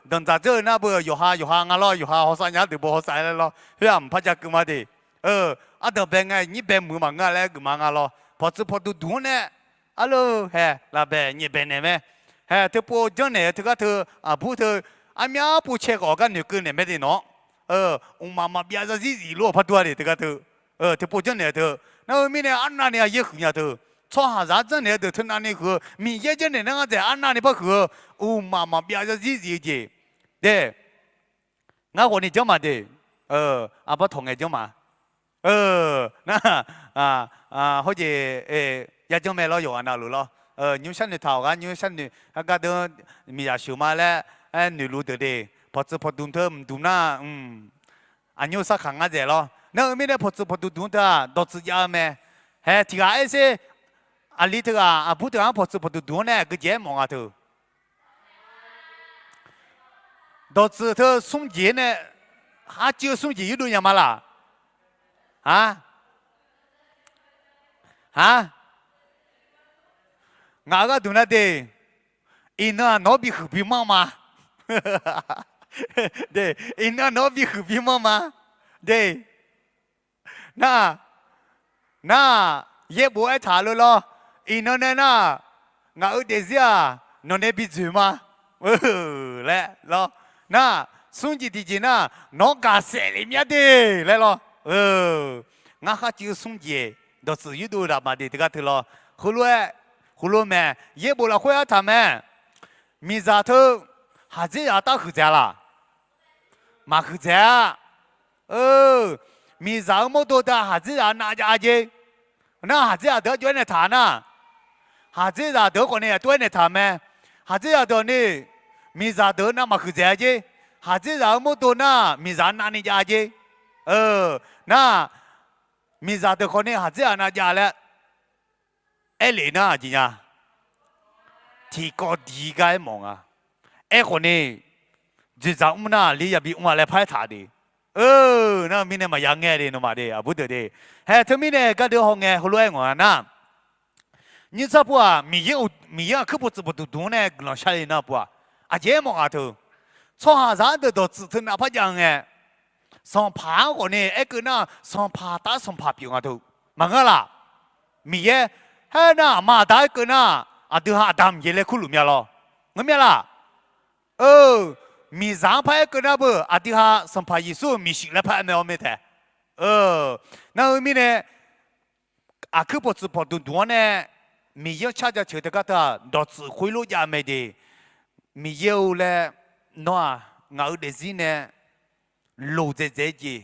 Danqdzaq dzeur-eu nar beu yawqha yawqha nga lawr, yawqha hawsav nya deuq beu hawsav laer lawr, khoer-aq mqpar ja keuv ma de. Ardanqbae nga nyir bae muiq-eu maqngeur-a laer geufma nga lawr. Pawqtsuif pawqdmq dmq-anr nae, arlor hae lafbae nyaef bae naeq mae. Hae teupov janrnaeq-eu teugar teu, aqbur teu, armyar pov cae khawf gar noeqkeuv naeq mae de nawq-anr. Mqmaq maqbyav zarzir zif lof-awq par dur-a de teugar teu. Teupov janrnaeq-eu teu, nar-eu mirnae arnavni aqyaer huiqnya teu, tsawrhaqzaq-anr janrnaeq-eu deuq teunav ni huiq-eu, Miqyaer janrnaeq nar ngar dzaeq arnavni par huiq-eu, mqmaq maqbyav zarzir zif-eu jeq de. Ngar khawfni janr ma de. Aqbar tawq ngae janr ma. Nar, hawjeq, yajanr mae lawr, yawqghaq navluf lawr. Nymr sharnoeq taq-awq gar nymr sharnoeq gar deu, miqzaq sheuq ma laer, aer noeqluf deuq de. Pawqtsuif pawqdmq teu mqdmq nar, aqnymr sarkaq ngar dzaeq lawr. Nar-eu mirnae pawqtsuif pawqdmq dmq-anr teu-aq dawqtsuif jav-eu mae. Hae tiq ghaq aer sher, aqli teughaq aqbur teughaq-anr pawqtsuif pawqdmq dmq-anr nae geujeq aer mawf nga teu. Dawqtsuif teu smr jeq nae, arcuiv smr jeq yurdov nya ma laq? Aq, ngaq-euq gharduq nar de, iqnan-aq nawq-anr bihuiq bimanr ma. De, iqnan nawq-anr bihuiq bimanr ma. De, nar, nar, yaerbof aertaq lor lawr. Iqnan nae nar, ngaq-euq daefzir-aq nawqnae bi dzoeq ma laer lawr. Nar, smr jeq tiqjeq nar, nawq-anr gaqsaef lef myav de laer lawr. Ngar kharcuiv smr jeq dawqtsuif yurdov laf ma de teugar teu lawr. Heulof-aer, heulof mae, yaerbof lafkhoer aertaq mae. Miqzaq teu haqdzerzaq-eu tar huiqdzaeq-a laq? Maqhuiqdzaeq-a. Miqzaq-euq mawrdo da haqdzerzaq nav jav-a jer. Nar haqdzerzaq deuq-anr jov-aer naeqtaq nar, haqdzerzaq deuq-anr khawfni aqtov-aer naeqtaq mae. Haqdzerzaq deuq ni miqzaq deuq-eu nav maqhuiqdzaeq-a jer. Haqdzerzaq-euq mawrdo nar miqzaq navni jav-a jer. Nar, miqzaq deuq khawfni haqdzerzaq nav jav laer aerlef nar aqjeq nya? Tiqkawv diq gar aermawf nga. Aerkhawfni, dzoeqdzaq mr nar li yabi mr-a laer paraer taq de. Nar-eu mirnae maqya ngae de nawmaf de aqbur deuq de. Hae teumirnae gardeuv hawngae heulof-aer ngawq-a nar, nymr tsar pov-aq, Miqyaer-aq kuir pawqtsuif pawqdmq dmq-anr nae guiqlanq shar le nar pov-aq, aqjeq aermawf nga teu. Tsawrhaqzaq-anr deuq dawqtsuif teunav par jav-eu ngae, sanqpaq-anr khawfni aerkeuv nar, sanqpaq taf-aer sanqpaq pyeuf nga teu. Maqngeur laq? Miqyaer, haer nar aqma aqda aerkeuv nar, aqdui ha Aqda Miqyaer laer kurluf myav lawr. Ngeur myav laq? Miqzaq-anr par aerkeuv nar beu, aqdui ha Sanqpaq Yeqsur-euq miqshuif laer par aer mae-awr mae tae. Nar-eu mirnae, aqkuir pawqtsuif pawqdmq dmq-anr nae Miqyaer-anr car jaceuq teugar teu-aq, dawqtsuif khoerlof jav mae de. Miqyaer-eu laer, nawr-aq ngaq-euq daefzir nae loq dzaeqdzaeq jeq,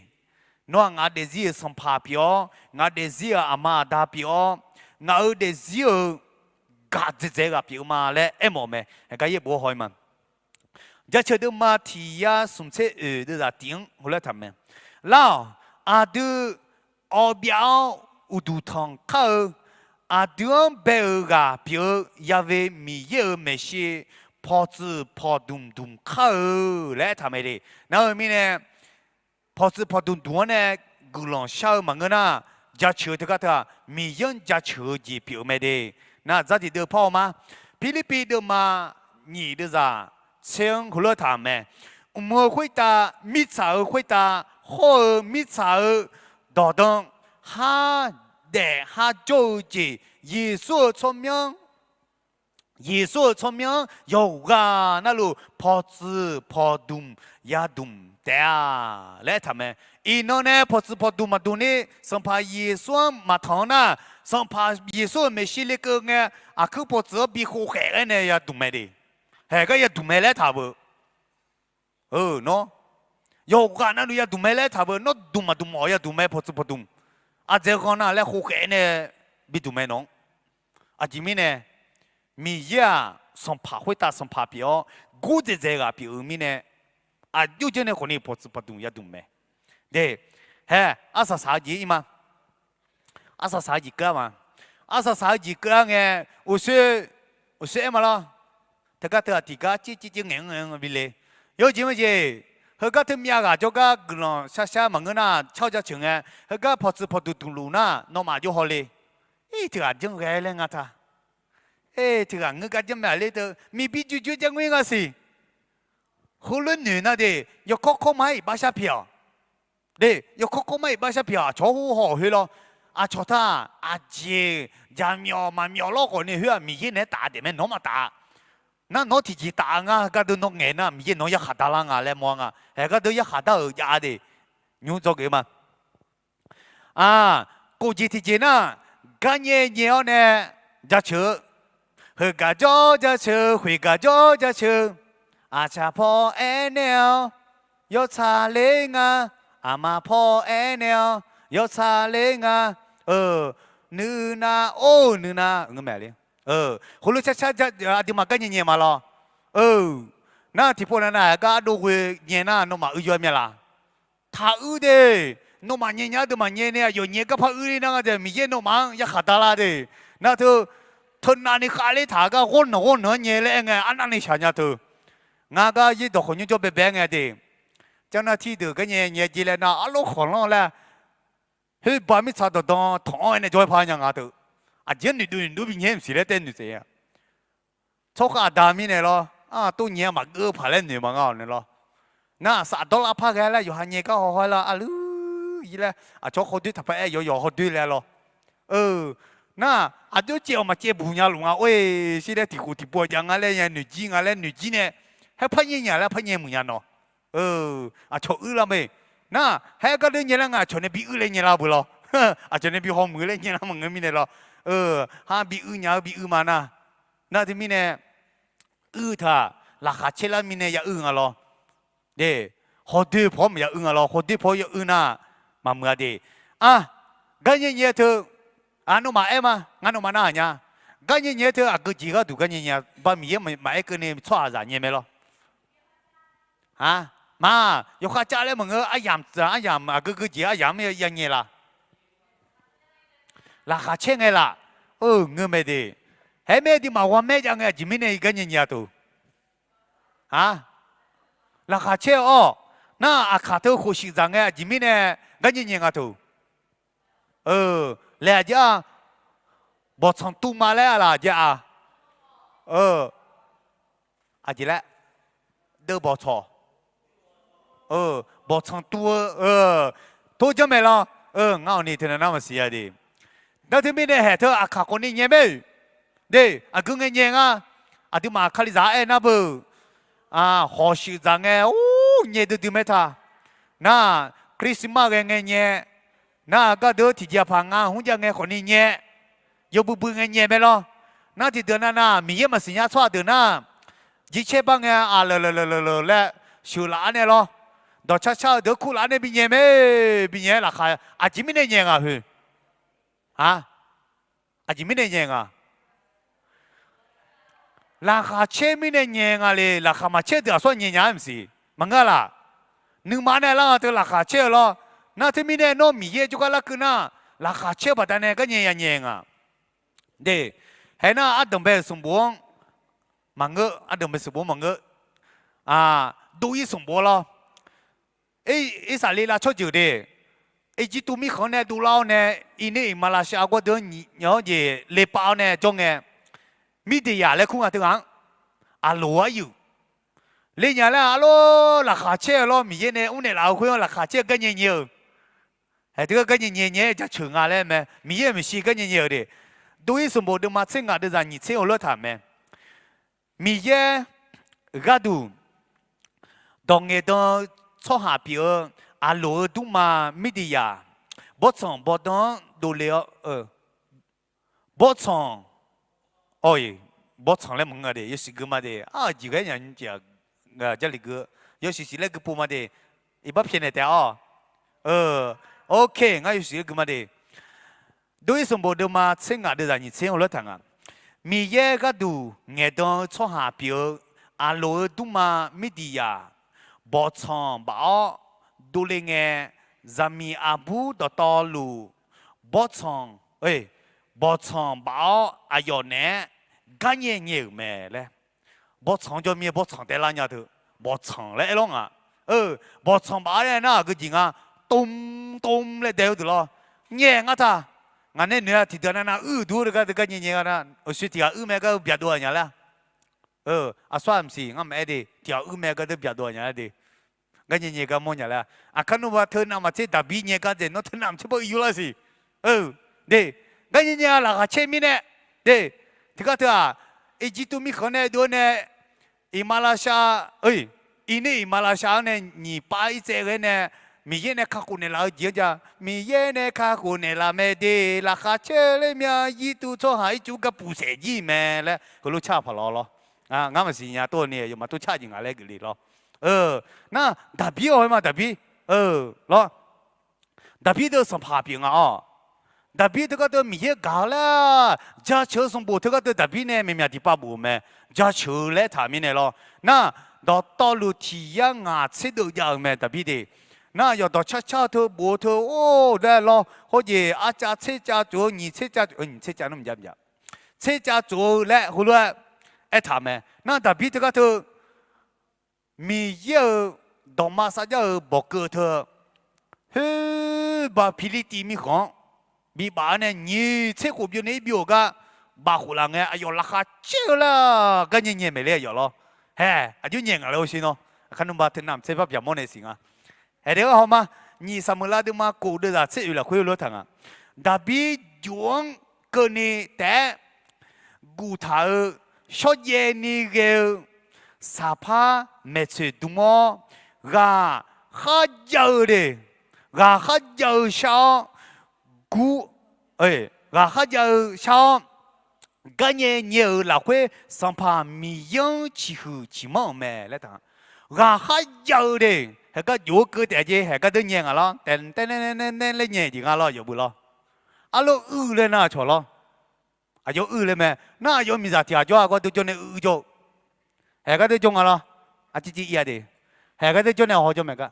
nawr-aq ngaq daefzir-euq sanqpaq pyeuf-awr, ngaq daefzir-euq aqma aqda pyeuf-awr, ngaq-euq daefzir-euq gaq dzaeqdzaeq ghaq pyeuf-eu ma laer aermawf-eu mae. Gar yaerbof haw-ir ma. Jaceuq deuvma tiq yar smq tser oeq deuvzaq tiq-anr heulof-aer taq mae. Lar-awq, aqdui awbyav-awr uqduq tanq kar-eu, aqdui-anr bae-euq ghaq pyeuf-eu Yahweh Miqyaer-euq maeqshi pawqtsuif pawqdmq dmq kar-eu laer aertaq mae de. Nar-eu mirnae, pawqtsuif pawqdmq dmq-anr nae guiqlanq shar-eu maqngeur nar, jaceuq-eu teugar teu-aq, Miqyaer-anr jaceuq-eu jeq pyeuf-eu mae de. Nar dzar tiqdeuv par-awr ma. Pirlirpiv deuvma nyiq deuvzaq tser-anr heulof-aer taq mae. Mq-eu khoertav, mirtsaq-euq khoertav, hawr-eu mirtsaq-euq dawqdan, har daef har jawr-eu jeq, Yeqsur-euq tsawrmyanr, Yeqsur-euq tsawrmyanr yawqghaq navluf pawqtsuif pawqdmq yadmq taef-a laer aertaq mae. Iqnan nae pawqtsuif pawqdmq maqdmq ni Sanqpaq Yeqsur-anr maqtanq-anr nar, Sanqpaq Yeqsur-euq maeqshi lekeuv ngae, aqkuir pawqtsuif-anr bi khovkhaef-aer nae yadmq mae de. Haeq gar yadmq mae laer aertaq beu. Nawr yawqghaq navluf yadmq mae laer aertaq beu. Nawr dmq maqdmq-awq yadmq mae, pawqtsuif pawqdmq. Aqdzaeq ghanq na laer khovkhaef nae bi dmq mae nawq-anr. Aqjeq mirnae, Miqyaer-aq, sanqpaq khoertav sanqpaq pyeuf-awr, gordzaeq dzaeq ghaq pyeuf-eu mirnae, aqjox janr nae khawfni pawqtsuif pawqdmq yadmq mae. De, hae, arsaq saq-eu jeq ir ma. Arsaq saq-eu jeq keuv-ar ma. Arsaq saq-eu jeq keuv-ar ngae, uqshoer, uqshoer aer ma lawr. Teugar teu-aq tiqgar cir cir cir ngaeq-anr ngaeq-anr bi le. Yawjeq majeq, heugar teu myav ghaq jawrgar guiqlanq shar shar maqngeur nar, car-eu jaceuq ngae, heugar pawqtsuif pawqdmq dmq luf nar, nawmaf jawr haw le. Ir, teughaq janr ghae laer nga ta. E, teughaq ngeur gar janr mae-aq ler teu, miqbi juir juir janr ngoer nga siq. Heulof noeq nar de, yawkawr kawrma-aer iqbax shar pyaeq-awq. De, yawkawr kawrma iqbax shar pyaeq-awq, aqcawq-anr hawr-awq khoer lawr. Aqcawq taq, aqjeq jaqmyawf maqmyawf lawr khawfni khoer-aq, Miqyaer naeq-aer taf daef mae, nawr maqtaf-a. Nar nawr tiqjeq taf-a ngar, gardeuv nawr ngaeq nar Miqyaer nawq-anr yarkhaq dar lar nga laer mawr-a nga. Haeq gardeuv yarkhaq dar-euq jav-a de. Nymr dzawgeuf ma. Aq, khofjeq tiqjeq nar, garnyae nyae-awr nae jaceuq-eu, heuq gaq jawr jaceuq, khoeq gaq jawr jaceuq, aqtsaq paw aer nae-awr yawtsaq ler nga, aqma paw aer nae-awr yawtsaq ler nga, nuiv nav or nuiv nav ngeur mae le. Khoerlof carcar aqduimaf garnyae nyae ma lawr. Nar tiqpov nav nav-aer gar ardov ghoe nyae nar nawmaf uir yaw-aer myav laf. Taq uir de. Nawmaf nyae nya aqduimaf nyae nae aqyawf nyae garpar uir ler nar nga de, Miqyaer nawmaf-anr yarkhaq dar lar de. Nar teu, teunav ni khavler taq-eu gar ghawrnanq ghawrnanq-anr nyae laer aer ngae arnavni shaq nya teu. Ngar gar yaerdawq khawf nymr jawr baebae ngae de. Janrnar tir deuq garnyae nyae jeq laer nar arlof khanqlanr laer, khoerba mirtsaq dawqdan tanq-anr aer nae jawr-aer par nya nga teu. Aqjeq-anr noeqdov noeqdov bi nyae maqsiq laer tae noeq tsaef-a. Tsawrkhav aqda mirnae lawr, artov nyae-a maqgeur paq laer noeq ma ngar-awq nae lawr. Nar safdawr lar par ghae laer yawqha nyae gar haw haw-aer lar arluir ir laer aqcawq khawdoer taqpar aer yawq yawq hawdoer laer lawr. Nar aqjox caev-awq maqcaev buq nya luf nga or-e, shir laer tiqkhof tiqpov jav nga laer nya noeqjir nga laer noeqjir nae, haer par nyae nya laer par nyae muiq nya nawq. Aqcawq uir lar mae. Nar haer gardeur nyae lar nga aqcawq nae bi uir laer nyae lar beu lawr. Aqcawq nae bi hawmuiq laer nyae lar maqngeur mirnae lawr. Har bi uir nya-eu bi uir ma nar. Nar teumirnae uir taq, laqkhaq caer lar mirnae ya uir nga lawr. De, hawdoer paw maqya uir nga lawr, hawdoer paw ya uir nar, maqmuiq-a de. Aq, garnyae nyae teu, aq nawmaf aer ma, ngar nawmaf nar-aq nya. Garnyae nyae teu aqgeu jeq gharduq garnyae nyae, ba Miqyaer maqaer keuvni tsawrhaqzaq nyae mae lawr. Aq, ma, yawkhav cav laer maqngeur, aryamq zaq aryamq aqgeu geu jeq aryamq-anr ya nyae la. Laqkhaq caer ngae laf. Ngeur mae de. Haer mae aqduimaf ghawrmaer jav ngae aqjeq mirnae garnyae nyae-a teu. Aq, laqkhaq caer-awr, nar aqkaq teu khof shuif dzaq ngae aqjeq mirnae garnyae nyae nga teu. Laer aqjeq-a, bawqtsanq tuv ma laer-a laf aqjeq-a. Aqjeq laer, deuv bawqtsanq, bawqtsanq tuv-eu, tor janr mae lawr. Ngar awqni teunav nar maqsiq-a de. Nar teumirnae haeq teu aqkaq khawfni nyae mae. De, aqgeu ngae nyae nga. Aqduimaf kalizaq aer nar beu, hawq shuif dzaq ngae or nyae duidui mae ta. Nar, Christmas ghae ngae nyae. Nar, gardeuv tiqjeq paq nga hmr jav ngae khawfni nyae. Yawbui bui ngae nyae mae lawr. Nar tiqdeuq nav nav Miqyaer maqsiq nya tsawrhaq deuq nar, jircaer bar ngae aqleuq leuq leuq leuq laer sheuq laf-ar nae lawr. Dawqcar car-eu deuq kur laf-ar nae bi nyae mae. Bi nyae-aer laqkhaq aqjeq mirnae nyae nga heu. Aq, aqjeq mirnae nyae nga. Laqkhaq caer mirnae nyae nga le. Laqkhaq maqcaer deuq aqsur nyae nya-aer maqsiq. Maqngeur laf. Nuima nae lar nga teu laqkhaq caer-eu lawr. Nar teumirnae nawr Miqyaer jawrgar larkeuv nar, laqkhaq caer-eu baqdanae garnyae ya nyae nga. De, haer nar ardanqbae-euq sanqbof-anr maqngeur, ardanqbae sanqbof-anr maqngeur. Dov-ir sanqbof-awr lawr. Irsaqleqlav tsawrjeuq de, Irjirtuv mirkhanq-anr nae dovlar-awr nae, Irner iqmalavshav gawrdeuv-anr nyiq-anr jeq lepav-awr nae jawr ngae, Mirdeqyaq laer kur nga teu ghaq-anr, aqloq-aer yuif. Le nya laer arlawr laqkhaq caer-eu lawr, Miqyaer nae mrnaeq laf-eu khoer-anr laqkhaq caer-eu garnyae nyae-euq. Haeq teugar garnyae nyae nyae-aer jaceuq nga laer mae. Miqyaer-euq maeqshi garnyae nyae-euq de. Dov-ir sanqbof deuvma tser ngaq deuvzaq nyiq tser heulof-aer taq mae. Miqyaer gharduq dawq ngaeqdan-eu tsawrhaq pyeuf-eu, Aqloq-eu dmrma Mirdiqyaq, bawrtsanq bawrdan-anr dovle-awr, bawrtsanq, bawrtsanq laer maqngeur de, yawshuif gui ma de, aqjeq ghae nya nymr jeq-aq, Jarlif gui-eu, yawshuif shuif laer gui pov ma de, iqbax pyaeqnaeq taef-awq. Ok, ngar yawshuif laer gui ma de. Dov-ir sanqbof deuvma tser ngaq deuvzaq nyiq tser heulof-aer taq nga. Miqyaer gharduq ngaeqdan-eu tsawrhaq pyeuf-eu, Aqloq-eu dmrma Mirdiqyaq, bawqtsanq baf-awr dovle ngae, zaqmiq aqbur dawqtawvluf, bawrtsanq, bawqtsanq baf-awr aqyawf naeq-aer garnyae nyae-euq mae laer. Bawrtsanq-anr jawr mir-aer bawrtsanq taev lar nya teu, bawqtsanq laer aer lawr nga. Bawqtsanq baf-awr nae nar aqgeu jeq nga, tom tom laer dae-eu deuq lawr. Nyae ngar taq. Ngaq nae noeq-a tiqdeuq nav nav uir-euq dur-eu gar deuq garnyae nyae gar nar, uqshoe tiq ghaq uir mae gar-eu byaqdov-aq nya laer. Aqsur-aq maqsiq, ngar maqaer de, tiq ghaq uir mae gar deuq byaqdov-aq nya laer de. Garnyae nyae gar mawr nya laer. Aqkar nmrba teu navmaqtser Daqbir nyae gar dzaeq nawr teu navmaqtser baw ir yur lar siq. De, garnyae nyae-a laqkhaq caer mirnae. De, tiqgar teu-aq, Irjirtuv mirkhanq nae dov-aer nae, iqmalavshav, iqner iqmalavshav-anr nae nyiq pav ir tsaev ghae nae, Miqyaer nae kakhof naeqlaf-eu jeq-anr ja, Miqyaer nae kakhof naeqlaf mae de, laqkhaq caer ler mya Irjirtuv tsawrhaq ircuf garpuq saef jir mae laer heulof car paq lawq lawr. Ngar maqsiq nya tov ni yawmaf tov car jeq nga laer geufle lawr. Nar, Daqbir-awq ma Daqbir, lawr. Daqbir deuq sanqpaq pyeuf nga-awq. Daqbir teugar deuq Miqyaer gaq-eu laer, jaceuq-eu sanqbof teugar deuq Daqbir nae myaqmyaq tiqpav bof-euq mae. Jaceuq-eu laer taq mirnae lawr. Nar, dawqtawvluf tiq yar ngaq tser deuv jav-euq mae Daqbir de. Nar, aqyawf dawqcar car-eu teu bof-eu teu or laer lawr. Khoerjeq arcav tser cav tsof-eu nyiq tser cav tsof-eu nyiq tser cav nmr mqjav mqjav, tser cav tsof-eu laer heulof-aer aertaq mae. Nar, Daqbir teugar teu Miqyaer-euq dawqma sarjax-euq bawqkeuv teu, Khoerba Pirlirtiv mirkhanq-anr bibaf-awr nae nyiq tser khof byovnae ir byov-euq gar baf khof laf ngae, aqyawf laqkhaq caer-eu laer garnyae nyae maeq ler aqyawf lawr. Hae, aqjox nyae ngaq laer-eu sher nawr, aqkar nmrba teu navmaqtser par byaqmawr nae siq nga. Hae, de-ar haw ma, nyiq Saqmeuqlav deuvma kof deuvzaq tser oeq lafkhoer lof-aer taq nga. Daqbir jof-anr keuvni taef-aer guftaq-eu shawrjaev ni ghae-eu saqpar maeqtsoeq dm-awr, ghaqkhaer jav-eu de, ghaqkhaer jav-eu shar-awr, gur, ghaqkhaer jav-eu shar-awr, garnyae nyae-euq lafkhoer Sanqpaq Miqyaer-anr ciqhuiq ciqmanr-euq mae laer taq. Ghaqkhaer jav-eu de, haeqgar jof-aer keuv taef jeq haeqgar deur nyae ngaq lar, taef taef laer nyae jeq nga lar yawf beu lar. Arlor uir laer nar cawq lar. Aqyawf uir laer mae. Nar aqyawf miqzaq tiq ghaq jawr-a gar deur jawr nae uir jawr-eu. Haeqgar deur jawr nga lar. Arciv civ ir-a de. Haeqgar deur jawr nae haw jawr mae gar.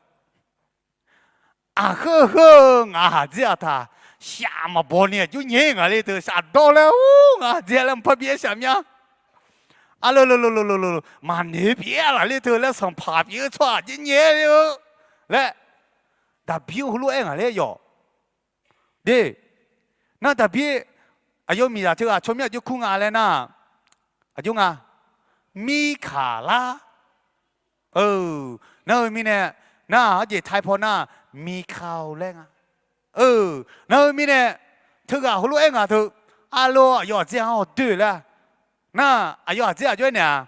Aqheur heu ngaq haq dzer-aq taq. Shaf maqbaw ni aqjox nyae ngaq ler teu shafdawr laer ur ngaq haq dzer laer mqpar byaer shaf mya. Arlor maqnoeq byaer-a laf ler teu laer sanqpaq pyeuf-eu tsawrhaq jeq nyae ler-eu laer, Daqbir heulof-aer ngaq ler yawq. De, nar Daqbir aqyawf miqzaq teughaq tsawrmyanr aqjox kur nga laer nar, aqjox nga, Mirkaqlar. Nar-eu mirnae, nar-aq arjeq taipaw nar, Miqkaq-eu laer nga. Nar-eu mirnae, teughaq heulof-aer ngaq teu, arlor aqyawf aqdzer-anr hawdoer laer, nar aqyawf aqdzer aqjox-aer naeq-a.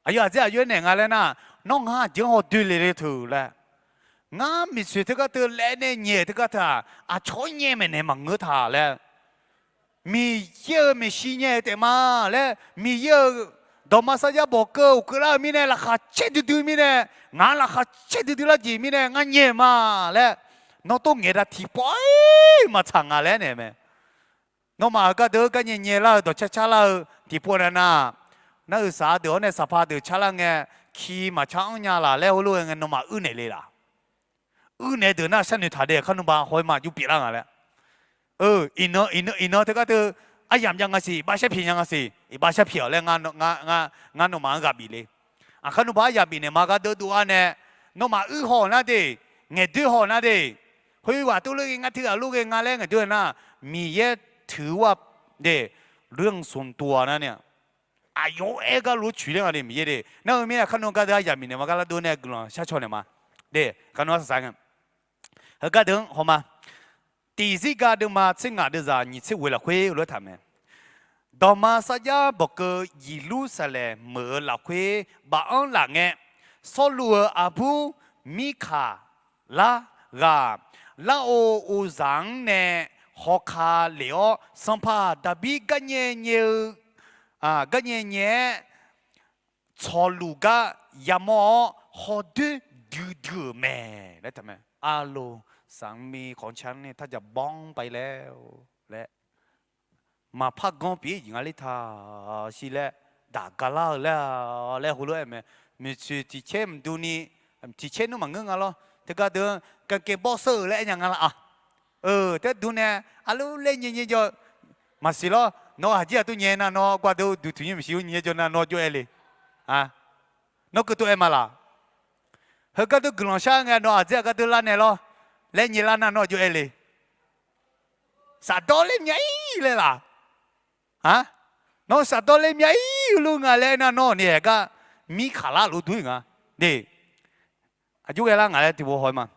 Aqyawf aqdzer aqjox-aer naeq nga laer nar, nawr ngar aqjeq-anr hawdoer le le teu laer, ngar miqtsoeq teugar teu laer nae nyaef teugar teu-aq, aqcawq-anr nyae maeqnaeq maqngeur taq laer, Miqyaer-euq maeqshi nyae taef ma laer, Miqyaer-euq dawqma sarjax bawqkeuv-eu uqkeuv lar-eu mirnae laqkhaq caer duidui mirnae, ngaq-anr laqkhaq caer duidui lar jeq mirnae ngar nyae ma laer, nawr tov ngaeq da tiqpawf-ir maqtsaq nga laer naeq mae. Nawmaf heugar deuq-eu garnyae nyae lar-eu dawqcar car lar-eu tiqpov nav nav, nar-euq saq-a deuq-awr nae saqpaq deuq car lar ngae, ki maqcar anr nya laf laer heulof-aer ngae nawmaf uir naeq le laf. Uir naeq deuq nar sharnoeq taq de, aqkar nmrba haw-ir ma jur pyeuflar nga laer. Iqnan iqnan teugar teu, aryamq jav nga siq, iqbax sharpyaeq nya nga siq, iqbax sharpyaeq-awq laer ngar nawmaf-anr ghaq bif le. Aqkar nmrba aryamq bifnaeq ma gar deuv dov-ar nae, nawmaf uir haw-awq nar de, ngaeqdoer haw-awq nar de, khoerghaq tov lof ghae ngar teughaq lof ghae nga laer ngaeqdoer-eu nar, Miqyaer tuiq-a de, เรื่องส่วนตัว nar ni-a, aqyawf-aer gar lof coeq ler nga de Miqyaer de. Nar-eu mirnae aqkar nmr gar deuv aryamq bifnaeq ma gar lar dov nae guiqlanq shar caw naeq ma de, aqkar nmr-ar saqsaq nga. Heugar deuq-anr hawma. Tiqzirga deuvma tser ngaq deuvzaq nyiq tser ghoeq lafkhoer lof-aer taq mae. Dawqma sarjax bawqkeuv Yeqlursaqlaeq meuq-eu lafkhoer baf-anr laf ngae, Sawrluv-euq aqbur Mirkaqlar ghaq, larov uvzaq-anr nae hawka lef-awr, sanqpaq Daqbir garnyae nyae-eu, garnyae nyae-aer tsawqluf gar yamawr-awr, hawdoer duidui-euq mae laer taq mae. Arloq, saqmir khawqnca ni tarjaq banr pav-ir laer laer, maqpar ganr pyeuf-ir jeq nga ler taq siq laer, daq galar-eu laer-a laer heulof-aer mae. Maeqtsoeq tiq caer maqdur ni, tiq caer nmr maqngeur nga lawr. Teugar deuq-anr กางเกง bawrseur-euq laer aer nya nga la-a. Taedmr nae arluf laer nyae nyae jawr, maqsiq lawr. Nawr haqjir aqtov nyae nar, nawr gardeuv duq tuq nymr maqsiq-eu nyae jawr nar, nawr jov-aer le. Nawr keuv tov-aer ma laq. Heugar deuq guiqlanq shar ngae, nawr aqdzer aqgar deuq lar nae lawr, laer nyae lar nar, nawr jov-aer le. Safdawr laer myav-ir laer laq. Nawr safdawr laer myav-ir luf nga laer aer nar, nawr ni-aer gar Mirkaqlar lof dur-ir nga. De, aqjox ghae lar ngaq laer tiqpov haw-aer ma.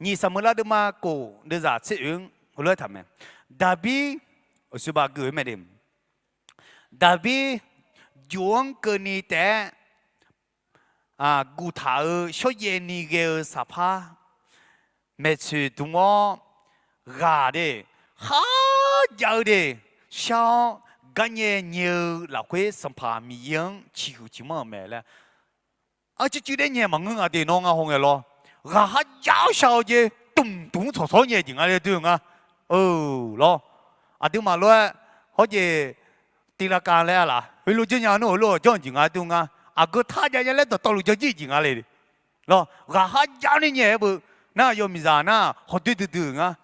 Nyiq Saqmeuqlar deuvma kof deuvzaq tser oeq-anr heulof-aer taq mae. Daqbir, aqsur ba gui-eu mae de, Daqbir jov-anr keuvni taef-aer guftaq-euq shawrjaev ni ghae-eu saqpar maeqtsoeq dm-awr ghaq de, kharjav-eu de, shar-awr garnyae nyae-eu lafkhoer Sanqpaq Miqyaer-anr ciqhuiq ciqmanr-euq mae laer. Arcuiv cuiv daer nyae maqngeur nga de, nawr ngar haw ngae lawr. Ghaq kharjav-awr shar-awr jeq, dmq dmq-anr tsawqtsawr nyae jeq nga le doe-eu nga. Lawr, aqduimaf lof-aer hawrjeq tivlavkav laer-a laf, heulof janrnya nar heulof-awq janr-eu jeq nga doe nga. Aqgeu tarjav nya laer dawqtawvluf janrjir jeq nga le. Lawr, ghaq kharjav-awr nae nyae-aer beu, nar aqyawf miqzaq nar hawdoer duidui-euq nga.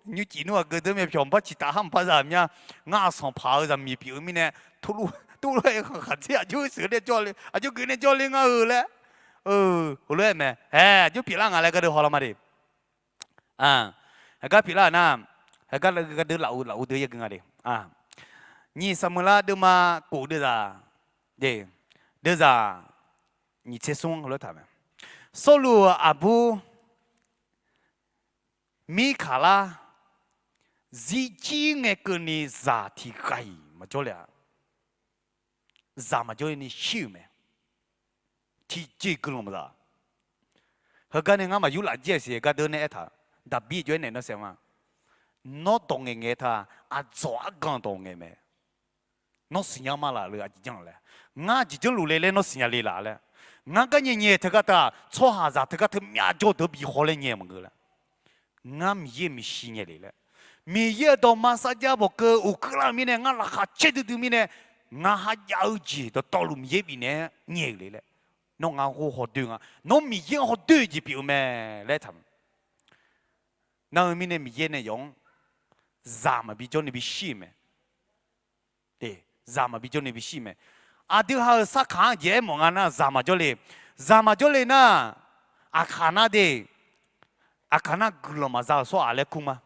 Nymrcif nmr aqgeu deuq mae pyawq maqpar ciqtaf har maqpar zaq mya. Ngar aqsanq paq-eu zaqmiq pyeuf-eu mirnae, turluf-aer khanqkhaq dzer aqjox sheuq nae jawr le, aqjox geuf nae jawr le ngar-eu laer, heulof-aer mae. Aer, aqjox pyeuflar nga laer gardeuv haw lar ma de. Heugar pyeuflar nar, heugar gardeuv lafov lafov deuq yaer gui nga de. Nyiq Saqmeuqlar deuvma kof deuvzaq, de, deuvzaq nyiq tser smr-anr heulof-aer taq mae. Sawrluv-euq aqbur Mirkaqlar zirjir ngae keuvni zaq tiq ghaq-iq maqjawr le-a. Zaq maqjawr ni shir-euq mae. Tiqjeq guiqlanq maqza. Heugar nae ngar maqyur laf jir-aq siq, heugar deuq nae aertaq, Daqbir jov-aer naeq nawr saef ma. Nawr dawq ngaeqngaeq taq, aqdzawq argan dawq ngaeq mae. Nawr siqnya ma laf le aqjeq janr laer. Ngar aqjeq janrluf le laer nawr siqnya le laf laer. Ngar garnyae nyae teugar teu-aq, tsawrhaqzaq teugar teu myavjawr deuq bikhawf laer nyae maqngeur laer. Ngar Miqyaer maeqshi nyae le laer. Miqyaer-euq dawqma sarjax bawqkeuv uqkeuv lar-euq mirnae, ngar laqkhaq caer duidui mirnae, ngar kharjav-eu jeq dawqtawvluf Miqyaer bifnaeq-aer nyae-euq le laer. Nawr ngar ghoer hawdoer nga. Nawr Miqyaer-anr hawdoer-eu jeq pyeuf-eu mae laer taq. Nar-eu mirnae Miqyaer nae yawf-anr zaq maqbi jawr ni bishir-euq mae. Zaq maqbi jawr ni bishir mae. Aqdui ha-euq sarkaq-anr jeq aermawf nga nar, zaq maqjawr le. Zaq maqjawr le nar, aqkaq nar de, aqkaq nar guiqlanq maqza-euq sawr-aq laer kur ma.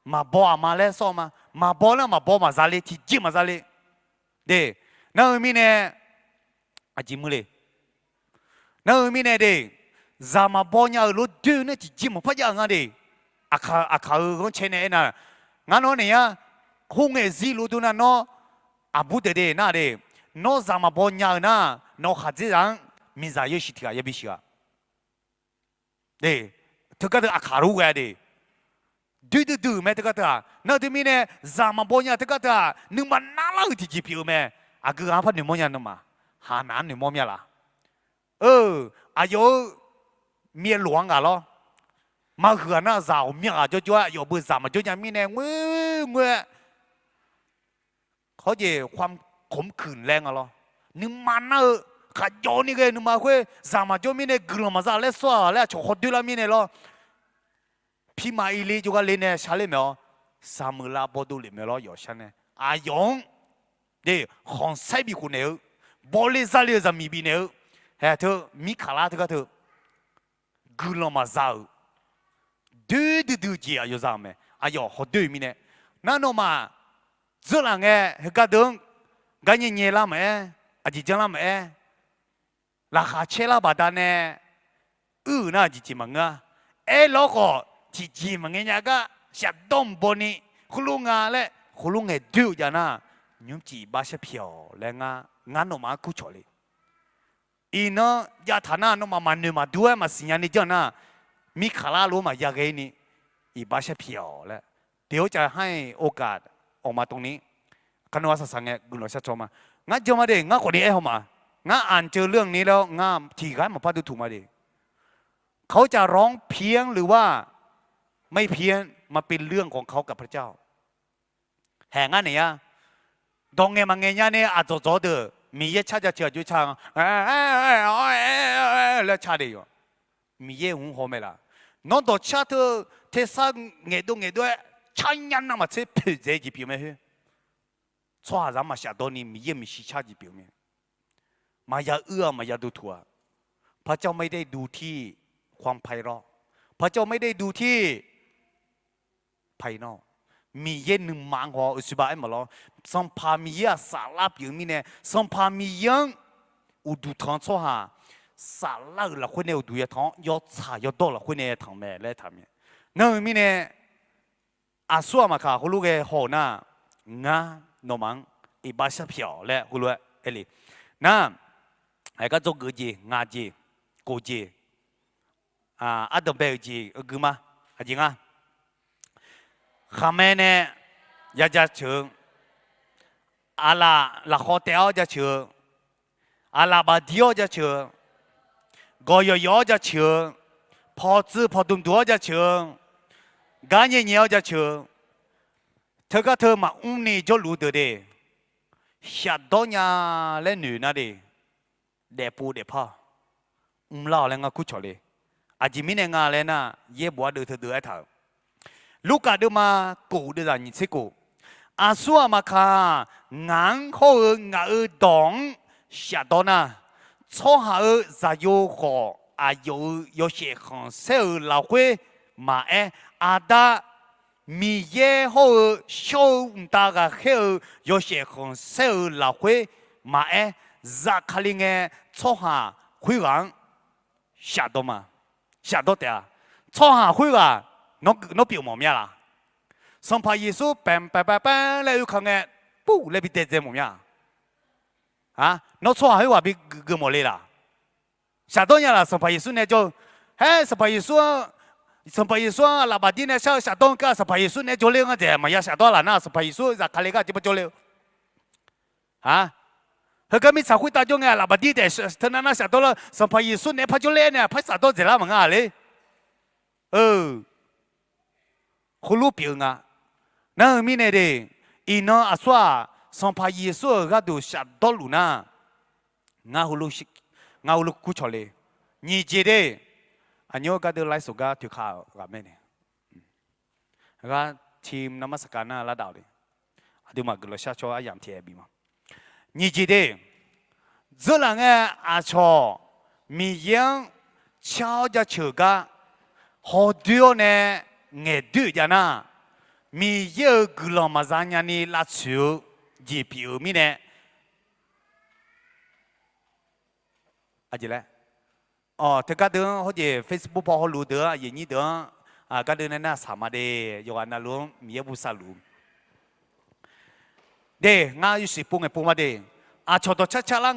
Maqbaw aqma laer sawr ma. Maqbaw nar maqbaw maqza le, tiqjeq maqza le. De, nar-eu mirnae aqjeq muir le. Nar-eu mirnae de, zaq maqbaw nya-euq lof doe-eu nar tiqjeq maqpar jav-eu nga de. Aqkaq-euq ghanrcae nae aernar, ngar nawr naeq-ar, khoerngae zir lof deu nar nawr, aqbur deuq de nar de, nawr zaq maqbaw nya-eu nar, nawq khaqdzerzaq-anr miqzaq yawshuif tiq ghaq yabi shuif-a. Teugar teu aqkaq lof ghae de. Doer duidui-euq mae teugar teu-aq. Nar-eu teumirnae zaq maqbaw nya teugar teu-aq, nuima narlar-euq tiqjeq pyeuf-eu mae. Aqgeu ghaq-anr par noeqmawr nya nuima, haqnaq-anr noeqmawr mya laf. Aqyawf-eu myaev lof-anr ghaq lawr. Maqhuiq-aq nar zaq ghawqmya ghaq jawrjawr-aer aqyawf beu zaq maqjawr nya mirnae ngoer ngoer-aer hawrjeq ความขมขื่น laer nga lawr. Nuima nar-eu khaqjawv ni ghae nuima khoer zaq maqjawr mirnae guiqlanq maqza laer sawr-aq laer aqcawq hawdoer lar mirnae lawr. Pirma irler jawrgar ler nae shar ler maeq-awr, saqmeuqlav bawdov lef maeq lawr yawf shar nae aqyawf-anr de khanqsaer bikhof naeq-eu, bawle zale-eu zaqmiq bifnaeq-eu, haeq teu mirkaqlar teugar teu guiqlanq maqza-euq doer duidui-eu jeq aqyawf za-euq mae. Aqyawf hawdoer-eu mirnae, nar nawmaf dzeurlaf ngae heugar deuq-anr gar nyae nyae lar maqaer, aqjeq janr lar maqaer, laqkhaq caer lar baqdanae uir-euq nar aqjeq jeq maqngeur-a. aerlawr khawf tiqjeq maqngae nya gar shafdawr mq bawni heulof nga laer heulof ngaeqdoer-eu jav nar, nymrcif iqbax sharpyaeq-awq laer ngar nawmaf-anr kurcawq le. Iqnan jav taq nar nawmaf maqnoeq maqdur-aer maqsiq nyani janr nar, mirkhanqlar lof-aer maqya ghae-ir ni iqbax sharpyaeq-awq laer, เดี๋ยวจะให้โอกาส ออกมาตรงนี้ kar nawr-a saqsaq ngae guiqlanq shar caw ma. Ngar jan ma de, ngar khawfni aer haw ma. Ngar anq ceuv เรื่องนี้ laer-awr ngar tiqghaq-aer maqpar duq tuq ma de. เขาจะร้องเพี้ยนหรือว่าไม่เพี้ยน มันเป็นเรื่องของเขากับพระเจ้า haeq ngar naeq-a. Dawq ngaeq maqngaeq nya nae aqdzawq dzawq-eu deuq Miqyaer car jaceuq aqjox car nga laer car de yawq. Miqyaer hmq haw mae laf. Nawr dawqcar teu tersar ngaeqdov ngaeqdov-aer car nya navmaqtser poeqdzae jeq pyeuf mae khoer. Tsawrhaqzaq-anr maqshafdawr ni Miqyaer-euq maeqshi car jeq pyeuf mae. Maqya uir-aq maqya duq tuq-aq. พระเจ้าไม่ได้ดูที่ความไพเราะ พระเจ้าไม่ได้ดูที่ภายนอก Miqyaer nuima-anr haw-awr uqshoe ba aer maqlawr. Sanqpaq Miqyaer-aq saflar pyeuf-eu mirnae Sanqpaq Miqyaer-anr uqduq tanq-eu tsawrhaq saflar-euq lafkhoer nae uqduq yatanq-awr yawtsaq yawdawr lafkhoer nae yatanq mae laer aertaq-eu mae. Nar-eu mirnae aqsur aqmaq kaq heulof ghae haw-euq nar, ngar nawmaf-anr iqbax sharpyaeq-awq laer heulof-aer aer le. Nar, aqgar dzawgeuf jeq ngaq jeq kof jeq ardanqbae-euq jeq-eu gui ma. Aqjeq nga, khaqmae nae ya jaceuq-eu, aqlaf lafkhawv taef-awr jaceuq-eu, aqlaf bafdir-awr jaceuq-eu, gawqyawq yawq-awr jaceuq-eu, pawqtsuif pawqdmq duq-awr jaceuq-eu, gar nyae nyae-awr jaceuq-eu, teugar teu maqmr ni jawrluf-eu deuq de, shafdawr nya laer noeq nar de, daefpov daefpar-awq. Mrlar-awq laer ngar kurcawq le. Aqjeq mirnae nga laer nar, yaerbof ardeuv teudeuv aertaq-euq, Lurkaf deuvma kof deuvzaq nyiq tser kof, aqsur aqmaq kaq, ngaq-anr hawr-eu ngaq-euq dawq-anr shafdawr nar, tsawrhaq-euq zaqyo khawf aqyawf-euq yawshaef khanqsaer-euq lafkhoer maqaer, Aqda Miqyaer hawr-eu shawr-eu mqtav ghaqkhaer-eu yawshaef khanqsaer-euq lafkhoer maqaer, zafkale ngae tsawrhaq khoerghaq-anr shafdawr ma. Shafdawr taef-a. Tsawrhaq khoerghaq nawr pyeuf mawf mya laq? Sanqpaq Yeqsur paeq paeq paeq paeq laer oeka ngae, pur laer bi daedzae mawf mya. Nawr tsawrhaq khoerghaq bi geuf mawf le laq? Shafdawr nya laq? Sanqpaq Yeqsur nae jawr-eu, haer Sanqpaq Yeqsur-anr, Sanqpaq Yeqsur-anr lafbafdir nae shar-eu shafdawr-eu kar, Sanqpaq Yeqsur nae jawrler-eu ngar dzaeq maqya shafdawr laq nar, Sanqpaq Yeqsur zafkale gar aqjeq par jawrler-eu. Heugar mirtsaq khoertav jawr ngae lafbafdir taef teunav nar shafdawr lar, Sanqpaq Yeqsur nae par jawrler-aer nae par shafdawr dzaeqlar maqnga le. Heulof pyeuf-eu nga. Nar-eu mirnae de, iqnan aqsur-aq, Sanqpaq Yeqsur-euq gharduq shafdawr luf nar, ngar heulof kurcawq le. Nyiq jeq de, aqnymr gardeuv ไลฟ์สด gar toeqkaq-euq ghaq mae nae, gar ทีมนมัสการ nar lar dav-awq de, aqduimaf guiqlanq shar caw aryamq tiq aer bif ma. Nyiq jeq de, dzeurlaf ngae aqcawq Miqyaer-anr car-awr jaceuq-eu gar hawdoer-awr nae ngaeqdoer-euq jav nar, Miqyaer-euq guiqlanq maqza nyani lavtsoeq-eu jeq pyeuf-eu mirnae, aqjeq laer, teugar deuq-anr hawjeq Facebook paw hawluf deuq-anr aqyuif nyir deuq-anr gardeuv nae nar saq ma de, yawqghaq navluf-anr Miqyaer bu savluf de, ngar yawshuif pov ngaeq pov ma de. Aqcawq dawqcar car lar